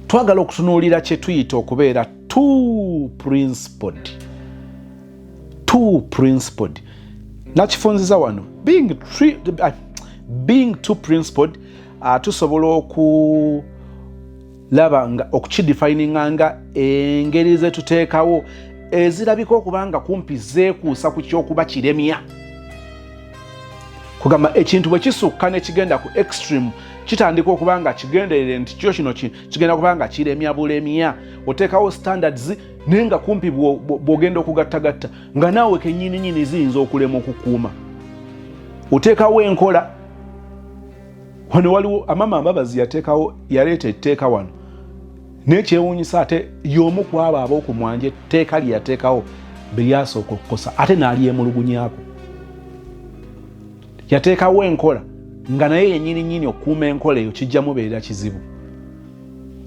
twagala okutunuulira kye tuyita okubeera too principled. Too principled nakifunziza wano, being too principled, tusobola okulaba nga okukidefininga nga engeri zetuteekawo ezirabika okuba nga kumpi zeekuusa ku kyokuba kiremya. Kugamba ekintu bwe kisukka nekigenda ku extreme, kitandika okuba nga kigenderere nti kyo kino kigenda kuba nga kiremya bulemya. Oteekawo standards, naye nga kumpi bw'ogenda okugattagatta nga naawe kenyininyini ziyinza okulema okukuuma. Oteekawo enkola wano, waliwo Amama Mbabazi yateekawo, yaleeta etteeka wano, naye kyewuunyisa ate y'omu ku abo ab'okumwanja etteeka lye yateekawo be lyasooka okukosa, ate n'alyemulugunyaako. Yateekawo enkola nga naye yennyini nnyini okukuuma enkola eyo kijja mubeerera kizibu,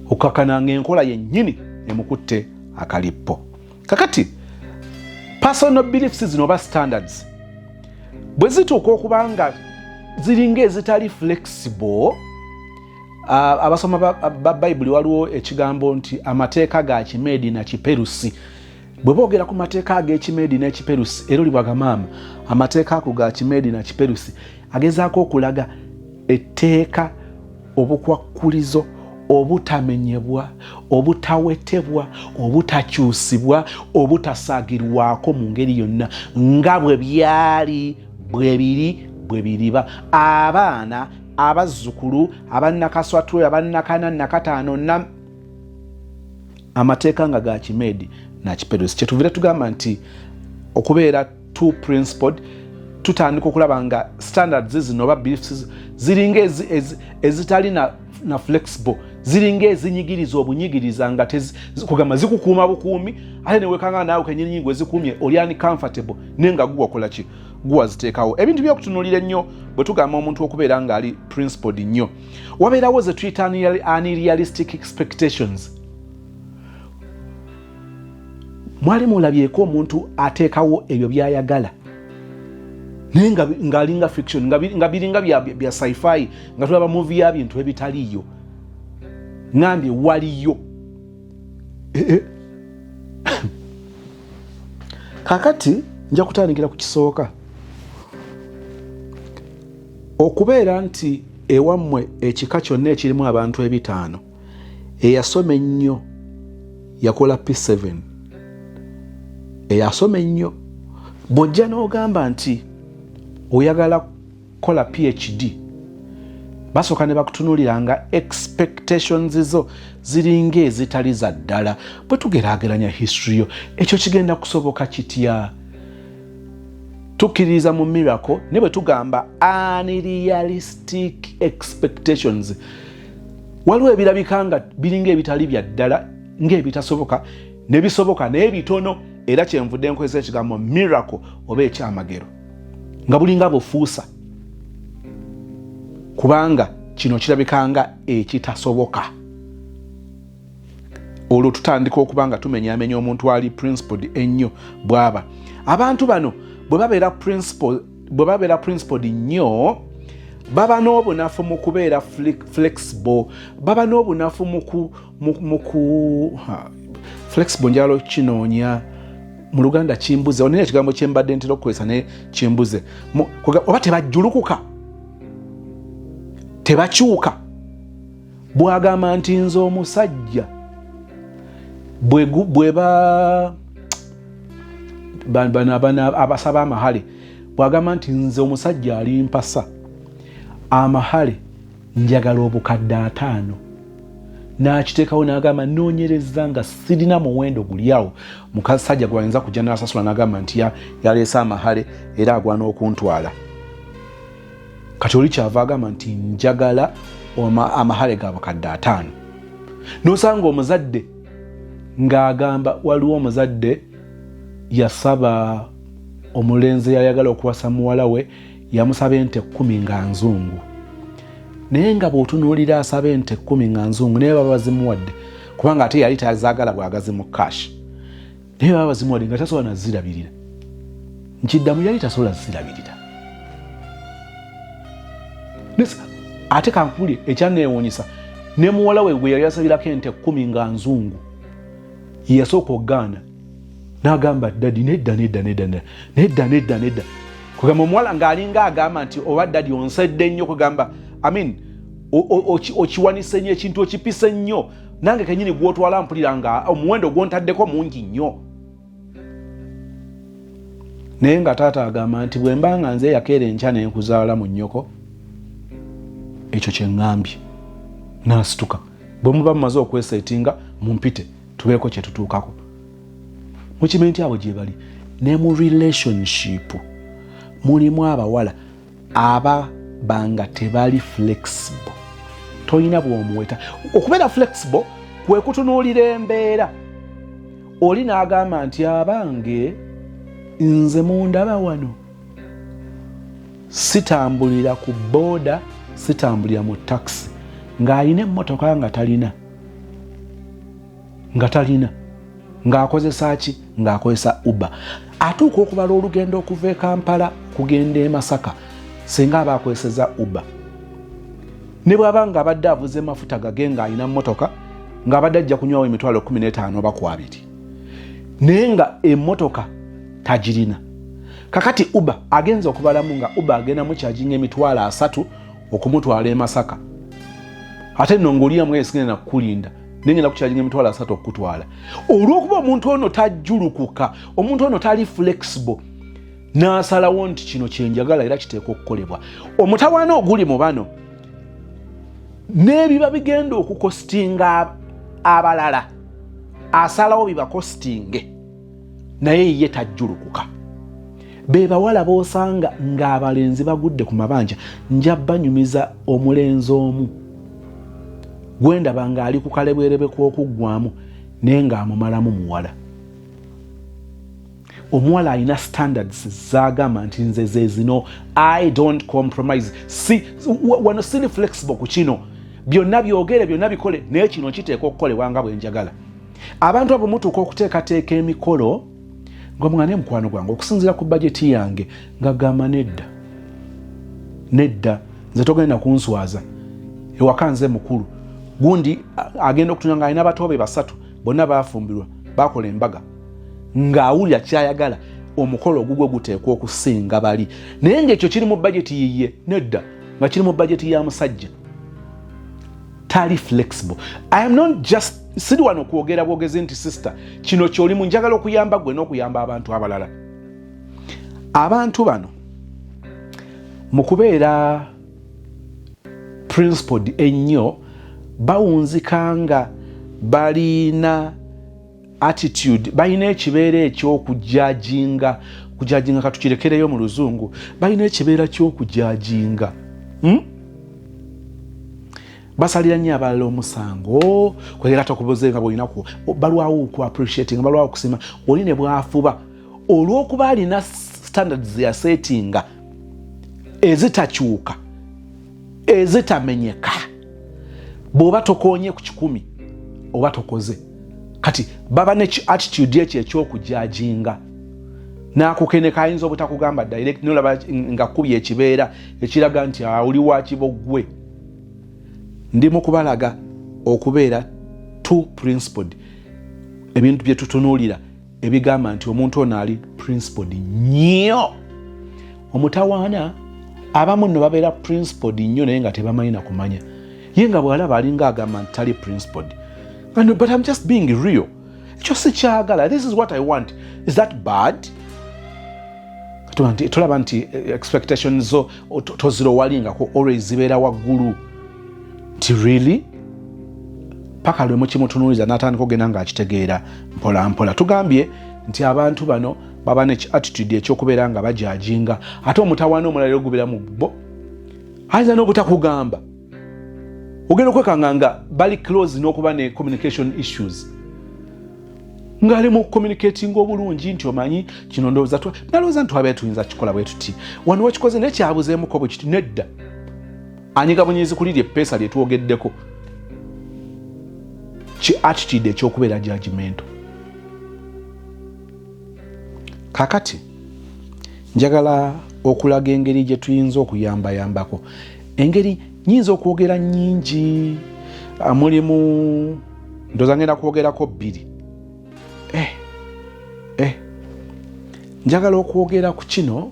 okukakana nga enkola yennyini emukutte akalippo. Kakati personal beliefs zino oba standards, Bwe zituuka okuba nga ziringa ezitali flexible, abasoma ba Bayibuli waliwo ekigambo nti amateeka ga Kimeedi na Kiperusi. Bwe boogera ku mateeka ag'Ekimeedi n'Ekiperusi, era olibwaga maama, amateeka ago ga Kimeedi na Kiperusi agezaako okulaga etteeka, obukwakkulizo obutamenyebwa, obutawetebwa, obutakyusibwa, obutasaagirwako mu ngeri yonna, nga bwe byali, bwe biri, bwe biriba. Abaana, abazzukulu, abannakaswatwe, abannakana, nakataano na amateeka nga ga Kimeedi na Kiperusi. Kyetuvire tugamba nti okubeera too principled, tutandika okulaba nga standards zino oba beliefs ziringa ezitali na flexible, ziringa ezinyigiriza obunyigiriza, nga kugamba zikukuuma bukuumi, ate newekanga naawe kenyini gwe zikumye oli uncomfortable, naye nga guwakola ki, guwaziteekawo. Ebintu by'okutunuulira ennyo bwe tugamba omuntu okubeera ng'ali principled nnyo, wabeerawo ze tuyita unrealistic expectations. Mwali mulabyeko omuntu ateekawo ebyo by'ayagala naye ng'alinga fiction, nga biringa bya sci-fi, nga tulaba movie ya bintu ebitaliiyo? Ngambye waliyo. Kakati nja kutandikira ku kisooka, okubeera nti ewammwe ekika kyonna ekirimu abantu 50, eyasoma ennyo yakola P7. Eyasoma ennyo, bw'ojja n'ogamba nti oyagala kukola PhD, basooka ne bakutunuulira nga expectations zo ziringa ezitali za ddala. Bwe tugeraageranya history yo, ekyo kigenda kusoboka kitya? Tukkiririza mu miracle, ne bwe tugamba unrealistic expectations, waliwo ebirabika nga biringa ebitali bya ddala, ng'ebitasoboka, ne bisoboka naye bitono. Era kyenvudde nkozesa ekigambo miracle oba ekyamagero, nga bulinga bufuusa, kubanga kino kirabika nga ekitasoboka. Olwo tutandika okuba nga tumenyamenya omuntu ali principled ennyo. Bw'aba abantu bano bwe babeera principled nnyo, baba n'obunafu mu kubeera flexible, baba n'obunafu mu ku flexible. Njagala kinoonya mu Luganda kimbuze, onina ekigambo kyembadde ntera okukozesa naye kimbuze. Oba tebajjulukuka, tebakyuka. Bwagamba nti nze omusajja bweba bano abasaba amahale, bwagamba nti nze omusajja alimpasa amahale njagala obukadde 50, n'akiteekawo n'agamba noonyereza nga sirina muwendo guli awo mukasajja gwayinza kujja n'asasula, n'agamba nti yaleese amahale era agwana okuntwala. Kati oli kyava agamba nti njagala amahale ga bukadde 50, nosanga omuzadde ng'agamba, waliwo omuzadde yasaba omulenzi yayagala okuwasa muwala we, yamusaba ente 10 nga nzungu. Naye nga bw'otunuulira asaba ente 10 nga nzungu, naye baba bazimuwadde, kubanga ate yali tazaagala bwagazi mu cash, naye baba bazimuwadde nga tasobola nazirabirira. Nkiddamu, yali tasobola zirabirira. Ate kankubulye ekyaneewuunyisa, ne muwala we gwe yali asabirako ente 10 nga nzungu yeyasooka okugaana, n'agamba, "Daddy, nedda, nedda, nedda, nedda, nedda, nedda." Kugamba omuwala ng'alinga agamba nti oba daddy onsedde nnyo, kugamba I mean okiwanise nnyo ekintu, okipise nnyo, nange kenyini gwotwala mpulira nga omuwendo gwontaddeko mungi nnyo. Naye nga taata agamba nti bwe mba nga nze yakeera enkya nenkuzaala mu nnyoko, ekyo kyeŋŋambye. Naasituka, bwe muba mumaze okweseetinga mumpite tubeeko kyetutuukako. Mukimanyi nti abo gye bali ne mu relationship mulimu abawala ababa nga tebali flexible, tolina bw'omuweta. Okubeera flexible kwe kutunuulira embeera. Oli n'agamba nti abange nze mundaba wano sitambulira ku booda, sitambulira mu takisi, ng'alina emmotoka, nga talina, ng'akozesa ki? Ng'akozesa Uber. Atuuka okubala olugendo okuva e Kampala kugenda e Masaka, singa aba akozeseza Uber, ne bw'aba nga abadde avuze mafuta gage ng'alina mmotoka, ng'abadde ajja kunywawo emitwalo 15 oba ku 20, naye nga emmotoka tagirina. Kakati Uber agenza okubalamu nga Uber agenda mucharginga 30,000 okumutwala e Masaka, ate nno ng'oliyamu esigenda nakukulinda, nengenda kucharginga 30,000 okukutwala. Olw'okuba omuntu ono tajjulukuka, omuntu ono tali flexible, n'asalawo nti kino kyenjagala era kiteekwa okukolebwa. Omutawaana oguli mu bano n'ebiba bigenda okucostinga abalala, asalawo bibacostinge, naye ye tajjulukuka. Be bawala b'osanga ng'abalenzi bagudde ku mabanja. Nja banyumiza omulenzi omu gwendaba ng'ali ku kalebwerebe k'okuggwamu, naye ng'amumalamu muwala. Omuwala alina standards zagamba nti nze ze zino, I don't compromise, si wano siri flexible ku kino, byonna byogere, byonna bikole, naye kino kiteeka okukolebwa nga bwe njagala. Abantu abo mutuuka okuteekateeka emikolo nga mwana mukwano gwange okusinziira ku bajeti yange, nga gamba nedda, nedda, nze togenda kunswaza ewaka, nze mukulu. Gundi agenda okutuna nga alina batoobe basatu, bonna bafumbirwa, bakola embaga, ng'awulira kyayagala omukolo ogugwe guteekwa okusinga bali, naye ngaekyo kiri mu bajeti yiye? Nedda, nga kiri mu bajeti ya musajja. Tali flexible. I am not just, siri wano kwogera bwogezi nti sister kino kyolimu, njagala okuyamba gwe n'okuyamba abantu abalala. Abantu bano mu kubeera principled ennyo, bawunzika nga balina attitude, balina ekibeera ekyokujudginga. Kujudginga katukirekereyo mu luzungu. Balina ekibeera kyokujudginga, Basalira nnyo abalala omusango, kwegera tokubuze nga bwolinaku, balwawo oku appreciating, balwawo okusima oli ne bwafuba, olw'okuba alina standards yasettinga ezitakyuka, ezitamenyeka. Bw'oba tokonye ku 100 oba tokoze. Kati baba ne attitude ekyo ekyokujudginga, nakukeneka ayinza obutakugamba direct, nolaba nga kubye ekibeera ekiraga nti oli wakiboggwe. Ndi mu kubalaga okubeera too principled, ebintu bye tutunuulira ebigamba nti omuntu ono ali principled nnyo. Omutawaana abamu nno babeera principled nnyo, naye nga tebamanyi na kumanya. Ye nga bw'alaba alinga agamba nti tali principled. And, but I'm just being real, ekyo sikyagala, this is what I want, is that bad? Tolaba nti expectations zo tozirowalingako, always zibeera waggulu, nti really, paka lwe mukimutunuuliza n'atandika okugenda ng'akitegeera mpola mpola. Tugambye nti abantu bano baba ne attitude ekyokubeera nga bajudginga. Ate omutawaana omulala era ogubeera mu bo, ayinza n'obutakugamba, ogenda okwekanga nga bali close n'okuba ne communication issues, ng'ali mu communicating obulungi nti omanyi kino, ndowooza nalowooza nti twabeera tuyinza kikola bwe tuti, wano wakikoze naye kyabuzeemuko bwe kiti. Nedda, anyiga bunyizi kuliri eppeesa lye twogeddeko, ki attitude ekyokubeera judgmental. Kakati njagala okulaga engeri gye tuyinza okuyambayambako. Engeri nyinza okwogera nnyingi, mulimu ndowooza ngenda kwogerako bbiri. Njagala okwogera ku kino.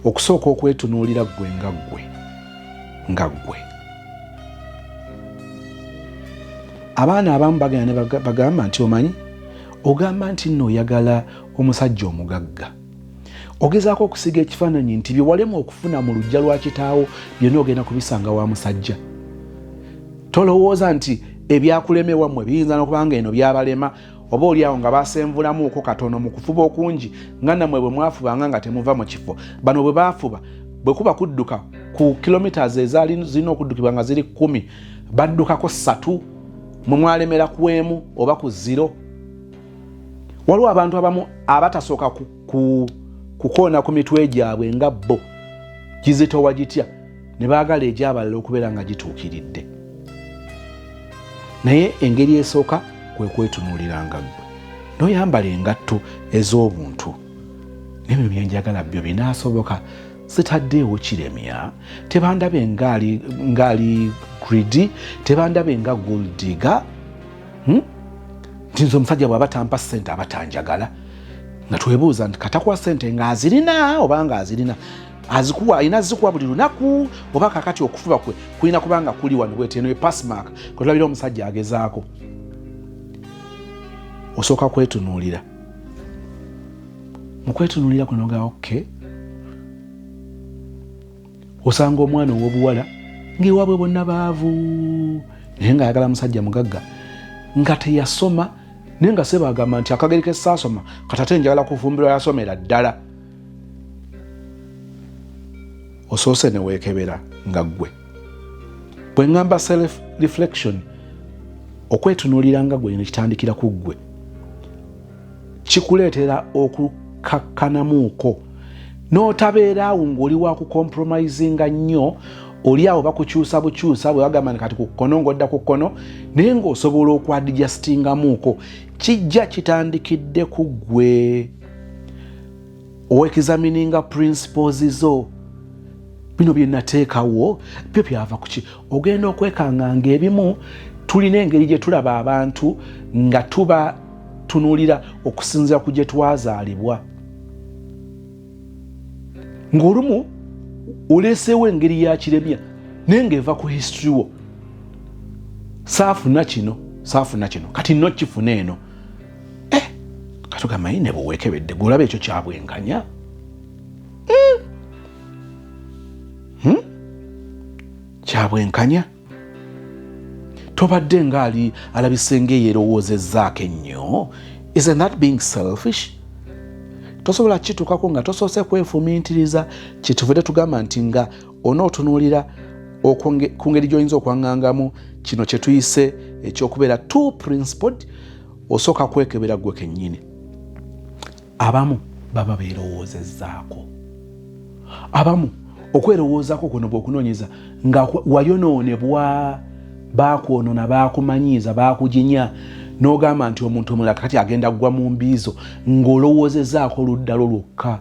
Okusooka, okwetunuulira ggwe nga ggwe nga ggwe. Abaana abamu bagenda ne bagamba nti omanyi, ogamba nti nno oyagala omusajja omugagga, ogezaako okusiga ekifaananyi nti bye walema okufuna mu luggya lwa kitaawo byonna ogenda kubisanga wa musajja. Tolowooza nti ebyakulema ewammwe biyinza n'okuba nga eno byabalema, oba oliawo nga basenvulamuuko katono mu kufuba okungi, nga nammwe bwe mwafubanga nga temuva mu kifo. Bano bwe baafuba, bwe kuba kudduka ku kilometers ezaali zirina okuddukibwa nga ziri 10, baddukako 3, mwe mwalemera ku emu oba ku 0. Waliwo abantu abamu abatasooka kukoona ku mitwe gyabwe nga bo gizitowa gitya, ne baagala egy'abalala okubeera nga gituukiridde. Naye engeri esooka kwe kwetunuuliranga ggwe. N'oyambala engatto ez'obuntu. N'ebyo byenjagala byo binaasoboka, sitaddeewo kiremya. Tebandabe ngaali ngaali greedy, tebandabe nga gold digger, Nti nze omusajja bw'aba tampa ssente aba tanjagala. Nga twebuuza nti katakuwa ssente ng'azirina oba ng'azirina azikuwa, alina zikuwa buli lunaku oba kakati okufuba kwe kulina kubanga kuli wano bweti. Eno epassmark kwetulabira omusajja agezaako. Osooka kwetunuulira. Mu kwetunuulira kuno ga okay, osanga omwana ow'obuwala ng'ewaabwe bonna baavu, naye ng'ayagala musajja mugagga nga teyasoma, naye nga seba agamba nti akageri ke saasoma kati ate njagala kufumbirwa yasomera ddala. Osoose ne weekebera nga ggwe. Bwe ŋŋamba self reflection, okwetunuulira nga gwe, nekitandikira ku ggwe, kikuleetera okukakkanamuuko n'otabeera awo ng'oli wa kucompromisinga nnyo. Oli awo bakukyusa bukyusa, bwe bagamba nti kati ku kkono ng'odda ku kkono, naye ng'osobola okwadjustingamuuko. Kijja kitandikidde ku ggwe oexamininga principles zo. Bino bye nateekawo byo byava kuki? Ogenda okwekanga ng'ebimu tulina engeri gye tulaba abantu nga tuba tunuulira okusinziira ku gye twazaalibwa, ng'olumu oleeseewo engeri ya kiremya naye ng'eva ku history wo. Saafuna kino, saafuna kino, kati nno kifuna eno. Eh, katugamba ne bweweekebedde gwolaba ekyo kyabwenkanya. Kyabwenkanya tobadde ngaali alabise ngaeyerowoozezzaako ennyo. Isn't that being selfish? Tosobola kituukako nga tosoose kwefumiitiriza. Kyetuvudde tugamba nti nga onootunuulira ku ngeri gy'oyinza okwaŋŋangamu kino kye tuyise ekyokubeera too principled, osooka kwekebera ggwe kennyini. Abamu baba beerowoozezzaako, abamu okwerowoozaako kuno bw'okunoonyeza nga wayonoonebwa, baakwonona, baakumanyiiza, baakujinya, n'ogamba nti omuntu omulala kati agenda kugwa mu mbiizo ng'olowoozezaako oludda lwo lwokka.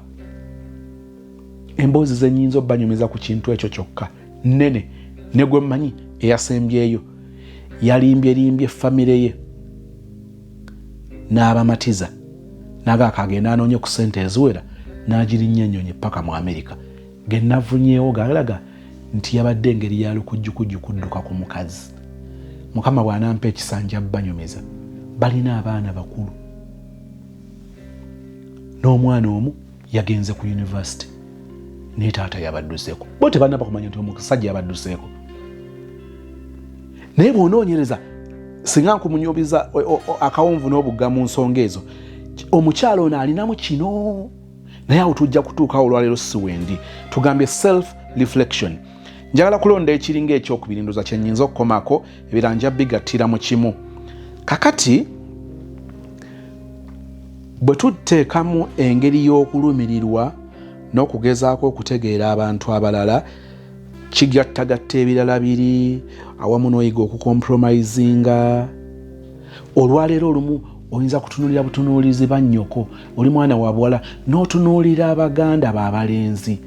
Emboozi zenyinza obbanyumiza ku kintu ekyo kyokka nnene. Ne gwe mmanyi eyasembyeyo yalimbye famire ye n'abamatiza, naga akagenda anoonye ku ssente eziwera, n'agirinnya ennyonyi paka mu Amerika. Genavunyeewo galaga nti yabadde engeri ya lukujjukujju kudduka ku mukazi. Mukama bw'anampa ekisanja banyumiza. Balina abaana bakulu, n'omwana omu yagenze ku university, naye taata yabadduseeko. Bo tebanaba kumanya nti omusajja yabadduseeko. Naye bw'onoonyereza, singa nkumunyubiza akawonvu n'obugga mu nsonga ezo, omukyalo ono alinamu kino. Naye awo tujja kutuukawo, olwaleero si wendi. Tugambye self reflection. Njagala kulonda ekiringa ekyokubiri, ndoza kyenyinza okukomako, ebiranja bigattira mu kimu. Kakati bwe tuteekamu engeri y'okulumirirwa n'okugezaako okutegeera abantu abalala, kigattagatta ebirala biri awamu n'oyiga okucompromisinga. Olwaleero olumu oyinza kutunuulira butunuulizi bannyoko, oli mwana wa buwala n'otunuulira abaganda b'abalenzi,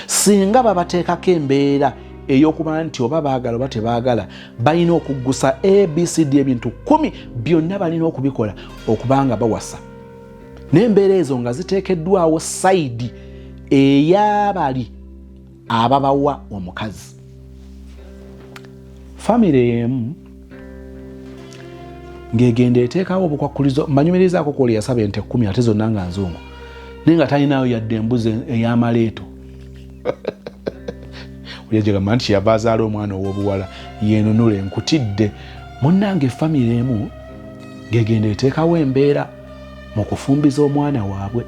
singa babateekako embeera ey'okuba nti oba baagala oba tebaagala balina okuggusa ABCD, ebintu 10 byonna balina okubikola okubanga bawasa, n'embeera ezo nga ziteekeddwawo side ey'abali ababawa omukazi. Famire emu ng'egenda eteekawo obukwakkulizo. Manyumirizaako kwoli yasaba ente 10 ate zonna nga nzungu, naye nga talinayo yadde embuzi ey'amaleeto. Oyajagamba nti yava azaala omwana ow'obuwala yenunula enkutidde. Munnange, famire emu ng'egenda eteekawo embeera mu kufumbiza omwana waabwe.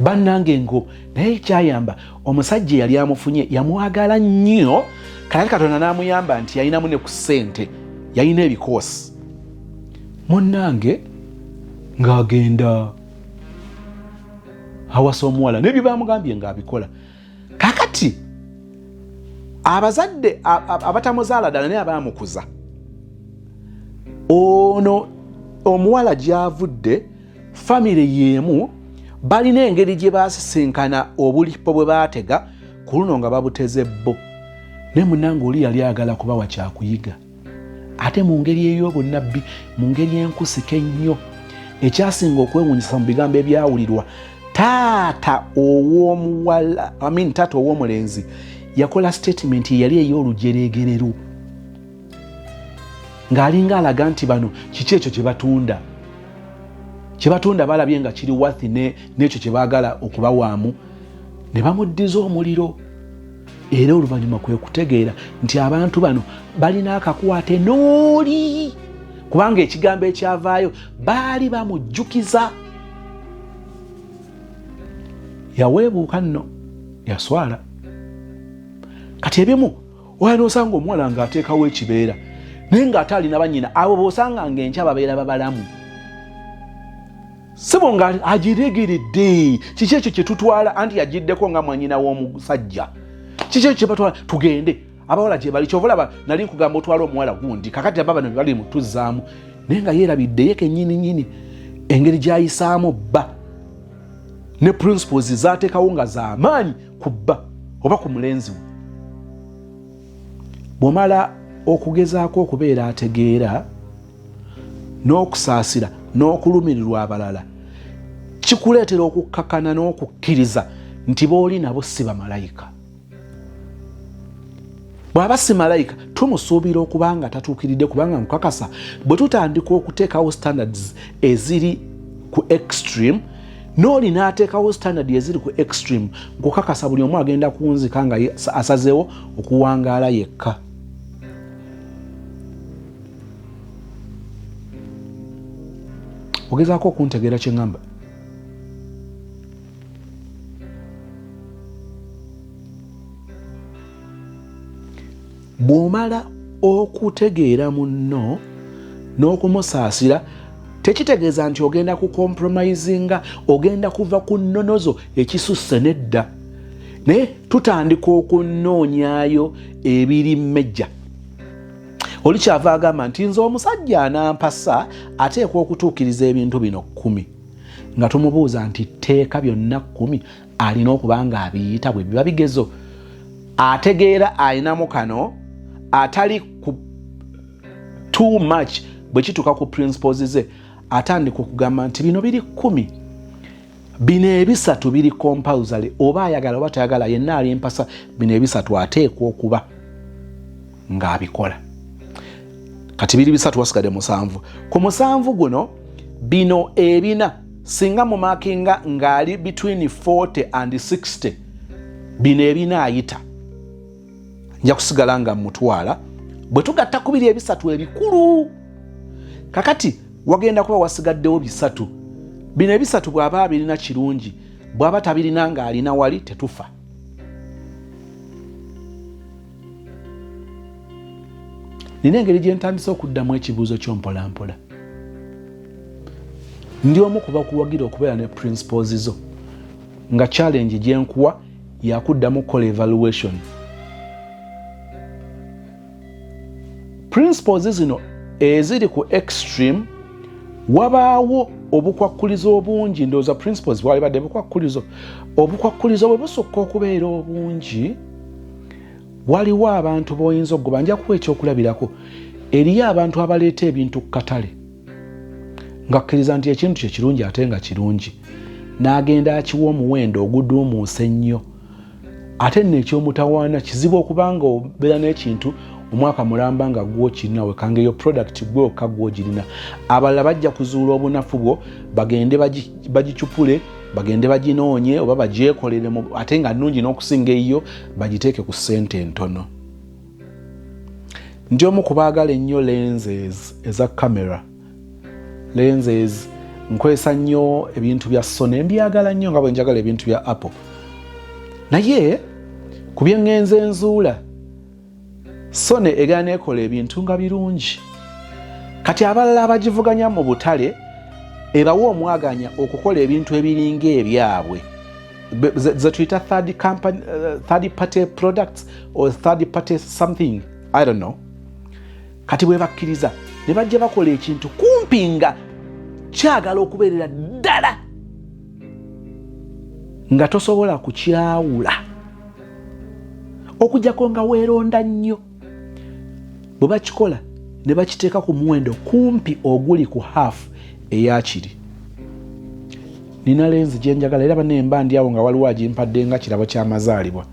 Bannange, ngo naye kyayamba omusajja eyali amufunye yamwagala nnyo. Kale Katonda n'amuyamba nti yalinamu ne ku ssente, yalina ebikoosi. Munnange, ng'agenda awasa omuwala nebyo bamugambye ng'abikola. Kakati abazadde abatamuzaala ddala naye abaamukuza ono. Omuwala gy'avudde famire y'emu, balina engeri gye baasisinkana, obulipo bwe baatega ku luno nga babuteze bbo. Naye munange oli yali ayagala kubawa kyakuyiga, ate mu ngeri ey'obunnabbi, mu ngeri enkusike ennyo. Ekyasinga okwewuunyisa mu bigambo ebyawulirwa, taata ow'omuwala, I mean, taata ow'omulenzi yakola statement eyali ey'olujereegereru, ng'alinga alaga nti bano kiki ekyo kye batunda, kye batunda balabye nga kiri wathi n'ekyo kye baagala okubawaamu, ne bamuddiza omuliro. Era oluvannyuma kwe kutegeera nti abantu bano balina akakwate n'oli, kubanga ekigambo ekyavaayo baali bamujjukiza. Yaweebuuka nno, yaswala. Kati ebimu oya nosanga omuwala ng'ateekawo ekibeera, naye ng'ate alina bannyina abo b'osanga ng'enkya babeera babalamu, sebo nga agiregeredde. Kiki ekyo kyetutwala? Anti yagiddeko nga mwanyina w'omusajja. Kiki ekyo kyebatwala? Tugende, abawala gye bali. Kyova olaba nali nkugamba otwala omuwala gundi. Kakati aba bano bali mutuzaamu, naye nga yeerabidde ye kennyini nyini engeri gy'ayisaamu bba ne principles zateekawo nga z'amaanyi ku bba oba ku mulenzi we. Bw'omala okugezaako okubeera ategeera n'okusaasira n'okulumirirwa abalala, kikuleetera okukkakana n'okukkiriza nti b'oli nabo si bamalayika. Bw'aba si malayika, tumusuubira okuba nga tatuukiridde, kubanga nkukakasa bwe tutandika okuteekawo standards eziri ku extreme, n'oli n'ateekawo standard eziri ku extreme, nkukakasa buli omu agenda kunzika nga asazeewo okuwangaala yekka. Ogezaako okuntegeera kye ŋŋamba? Bw'omala okutegeera munno n'okumusaasira, tekitegeeza nti ogenda kucompromisinga, ogenda kuva ku nnono zo ekisusse, nedda. Naye tutandika okunoonyaayo ebiri mejja. Oli kyava agamba nti nze omusajja anampasa ateekwa okutuukiriza ebintu bino 10, nga tumubuuza nti tteeka byonna 10 alina okuba nga abiyita? Bwe biba bigezo, ategeera alinamu kano atali ku too much. Bwe kituuka ku principles ze, atandika okugamba nti bino biri 10, bino ebisatu biri compulsory, oba ayagala oba tayagala, yenna ali empasa bino ebisatu ateekwa okuba ng'abikola. Kati biri bisatu, wasigadde 7. Ku 7 guno, bino ebina singa mumakinga ng'ali between 40 and 60, bino ebina ayita, nja kusigala nga mutwala. Bwe tugatta ku biri ebisatu ebikulu, kakati wagenda kuba wasigaddewo bisatu. Bino ebisatu bw'aba abirina kirungi, bw'aba tabirina ng'alina wali, tetufa. Nina engeri gye ntandise okuddamu ekibuuzo kyo mpolampola. Ndi omu kuba kuwagira okubeera ne principles zo, nga challenge gye nkuwa yakuddamu kukola evaluation. Principles zino eziri ku extreme, wabaawo obukwakkulizo obungi. Ndowooza principles bwalibadde bukwakkulizo. Obukwakkulizo bwe busukka okubeera obungi, waliwo abantu b'oyinza okugoba. Nja kuwa ekyokulabirako. Eriyo abantu abaleeta ebintu ku katale ng'akkiriza nti ekintu kye kirungi, ate nga kirungi, n'agenda akiwa omuwendo oguduumuusa ennyo. Ate nno ekyomutawaana kizibu okubanga obeera n'ekintu omwaka mulamba nga gwokirina wekanga, eyo product gwe wekka gwogirina. Abalala bajja kuzuula obunafu bwo, bagende bagicupule, bagende baginoonye oba bagyekolere, ate nga nnungi n'okusinga eyiyo, bagiteeke ku ssente entono. Ndi omu ku baagala ennyo lenses eza camera lenses. Nkozesa nnyo ebintu bya Sony, mbyagala nnyo nga bwe njagala ebintu bya Apple. Naye ku byeŋŋenze nzuula, Sony egenda neekola ebintu nga birungi. Kati abalala abagivuganya mu butale ebawa omwaganya okukola ebintu ebiringa ebyabwe, zetuyita third company, third party products or third party something, I don't know. Kati bwe bakkiriza ne bajja bakola ekintu kumpi nga Kyagala okubeerera ddala nga tosobola kukyawula okujjako nga weeronda nnyo. Bwe bakikola ne bakiteeka ku muwendo kumpi oguli ku haafu eyakiri. Nina lenzi gye njagala era banne mba ndi awo nga waliwo agimpadde nga kirabo ky'amazaalibwa,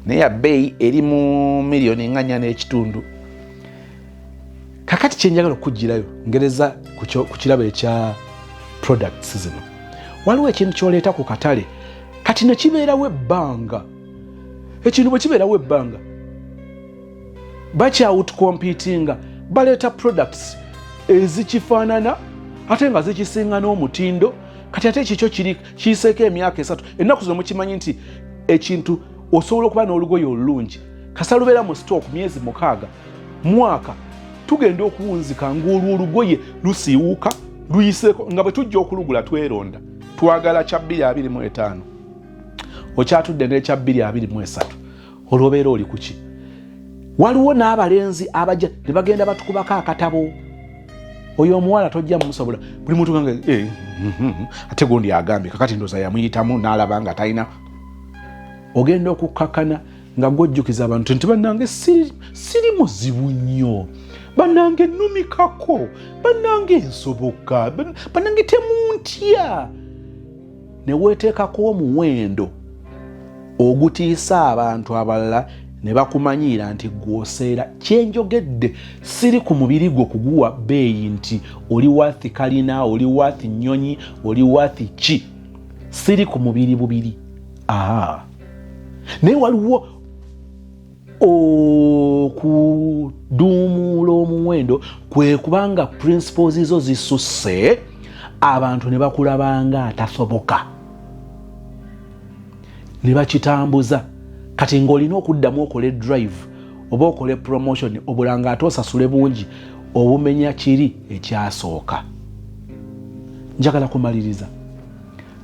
naye yabbeeyi eri mu miliyoni nga nnya n'ekitundu. Kakati kyenjagala okukugirayo ngereza ku kirabo ekya products zino, waliwo ekintu kyoleeta ku katale kati nekibeerawo ebbanga. Ekintu bwe kibeerawo ebbanga, bakyawutcompetinga, baleeta products ezikifaanana ate nga zikisinga n'omutindo. Kati ate ekikyo kiri kiyiseeko emyaka 3. Ennaku zino mukimanyi nti ekintu osobola okuba n'olugoye olulungi, kasa lubeera mu stock myezi 6, mwaka, tugenda okuwunzika ng'olwo olugoye lusiiwuuka, luyiseeko. Nga bwe tujja okulugula tweronda, twagala kya 225, okyatudde n'ekya 223, olwobeera oli kuki? Waliwo n'abalenzi abajja ne bagenda batukubako akatabo, oyo omuwala tojja mumusobola. Buli muntu nga eh, ate gundi agambye kakati ndoza yamuyitamu n'alaba nga talina. Ogenda okukkakana nga gwojjukiza abantu nti bannange siri muzibu nnyo, bannange nnumikako, bannange nsoboka, bannange temuntya, ne weeteekako omuwendo ogutiisa abantu abalala ne bakumanyiira nti gwoseera. Kyenjogedde siri ku mubiri gwo kuguwa bbeeyi nti oli worth kalina, oli worth nnyonyi, oli worth ki. Siri ku mubiri bubiri, aha, naye waliwo okuduumuula omuwendo, kwe kubanga principles zo zisusse, abantu ne bakulabanga atasoboka ne bakitambuza. Kati ng'olina okuddamu okole drive oba okole promotion, obulanga ate osasule bungi obumenya kiri ekyasooka. Njagala kumaliriza,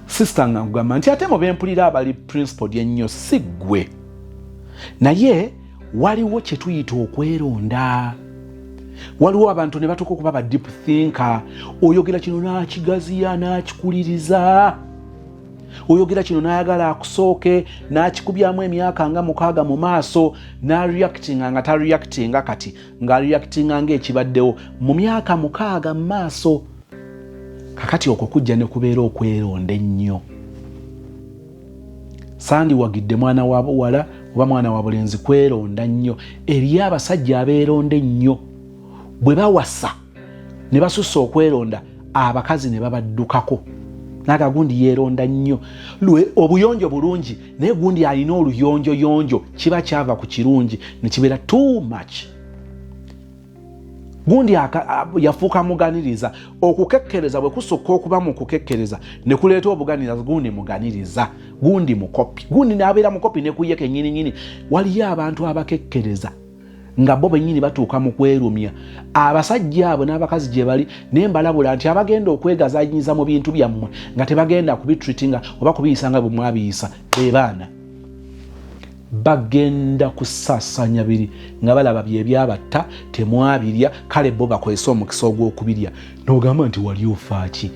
sister, nga nkugamba nti ate mu bempulira abali principled ennyo si ggwe, naye waliwo kye tuyita okweronda. Waliwo abantu ne batuuka okuba ba deep thinker. Oyogera kino n'akigaziya n'akikuliriza, oyogera kino n'ayagala akusooke n'akikubyamu emyaka nga 6 mu maaso, n'areactinga nga tareactinga kati, ng'areactinga ng'ekibaddewo mu myaka 6 mu maaso. Kakati okwo kujja ne kubeera okweronda ennyo. Sandiwagidde mwana wa buwala oba mwana wa bulenzi kweronda nnyo. Eri abasajja abeeronda ennyo, bwe bawasa ne basussa okweronda, abakazi ne babaddukako naga gundi yeeronda nnyo, obuyonjo bulungi, naye gundi alina oluyonjoyonjo. Kiba kyava ku kirungi ne kibeera too much. Gundi yafuuka muganiriza. Okukekkereza bwe kusukka okuba mu kukekkereza ne kuleeta obuganiriza, gundi muganiriza, gundi mukopi, gundi n'abeera mukopi ne kuye kennyininyini. Waliyo abantu abakekkereza nga bo bennyini batuuka mu kwerumya. Abasajja abo n'abakazi gye bali, naye mbalabula nti abagenda okwegazanyiza mu bintu byammwe nga tebagenda kubitreatinga oba kubiyisa nga bwe mwabiyisa, be baana bagenda kusaasanya biri nga balaba bye byabatta, temwabirya. Kale bo bakozese omukisa ogw'okubirya n'ogamba nti wali ofaaki?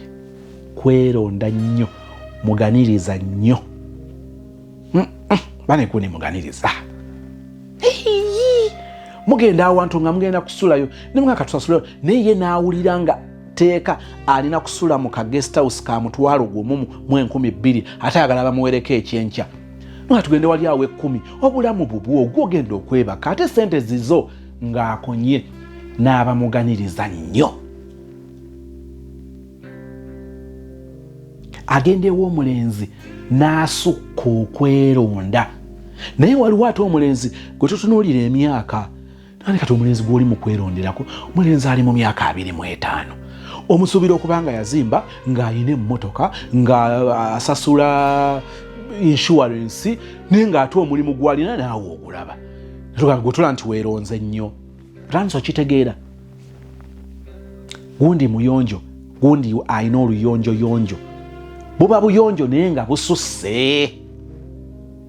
Kweronda nnyo, muganiriza nnyo, banekuni muganiriza. Mugenda awantu nga mugenda kusulayo nemugamba katusasulayo, naye ye n'awulira nga teeka alina kusula mu ka guest house ka 12,200, ate ayagala bamuwereko ekyenkya nga tugende wali awo 10. Obulamu bubwo, gwogenda okwebaka, ate sente zizo. Ng'akonye n'abamuganiriza nnyo, agenda ew'omulenzi n'asukka okweronda. Naye waliwo ate omulenzi gwe tutunuulira emyaka nani. Kati omulenzi gw'oli mu kweronderako, omulenzi ali mu myaka 25, omusuubira okuba nga yazimba, ng'alina emmotoka, ng'asasula insurance, naye ng'ate omulimu gw'alina naawe ogulaba, gwetula nti weeronze nnyo. Otandise okitegeera, gundi muyonjo, gundi alina oluyonjoyonjo, buba buyonjo naye nga bususse.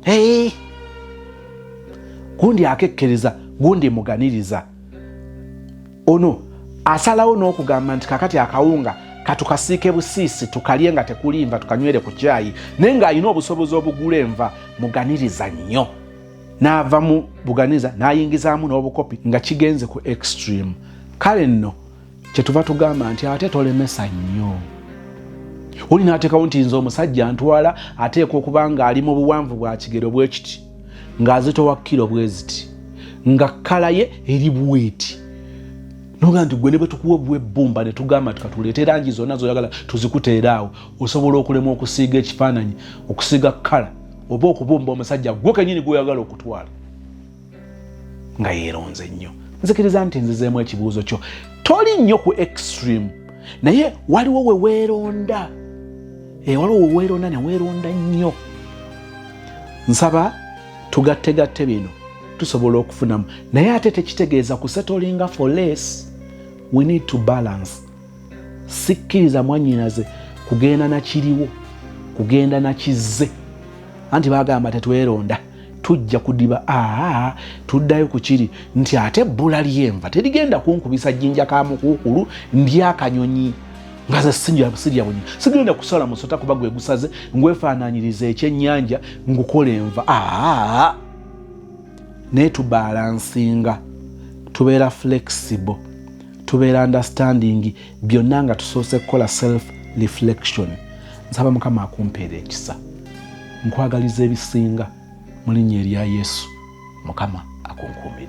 Hey! Gundi akekkereza, gundi muganiriza, ono Asalawo n'okugamba nti kakati akawunga katukasiike busiisi, tukalye nga tekuli nva, tukanywere ku kyayi, naye ng'alina obusobozi obugula enva. Muganiriza nnyo, n'ava mu buganiza n'ayingizaamu n'obukopi nga kigenze ku extreme. Kale nno kyetuva tugamba nti ate tolemesa nnyo. Oli n'ateekawo nti nze omusajja ntwala ateekwa okuba ng'ali mu buwanvu bwa kigero bwe kiti, ng'azitowa kiro bwe ziti, nga kkala ye eri bweti. Noga nti gwe ne bwe tukuwa obwebbumba ne tugamba nti katuleete langi zonna zoyagala tuzikuteera awo, osobola okulemwa okusiiga ekifaananyi, okusiiga kkala oba okubumba omusajja gwe kenyini gweoyagala okutwala, nga yeeronze nnyo. Nzikiriza nti nzizeemu ekibuuzo kyo. Toli nnyo ku extreme, naye waliwo we weeronda, waliwo we weeronda ne weeronda nnyo. Nsaba tugattegatte bino tusobola okufunamu, naye ate tekitegeeza kusettlinga for less. We need to balance. Sikkiriza mwannyinaze kugenda nakiriwo, kugenda nakizze. Anti bagamba tetweronda, tujja kudiba. Aa, tuddayo ku kiri nti ate ebbula lyenva terigenda kunkubisa jjinja ka mukuukulu ndyakanyonyi nga ze sirya bunyonyi. Sigenda kusala musota kuba gwe gusaze ngwefaananyiriza ekyennyanja ngukola enva. Aa, naye tubalancinga, tubeera flexible, tubeera understanding, byonna nga tusoose kukola self reflection. Nsaba Mukama akumpeera ekisa. Nkwagaliza ebisinga mu linnya erya Yesu. Mukama akunkuumire.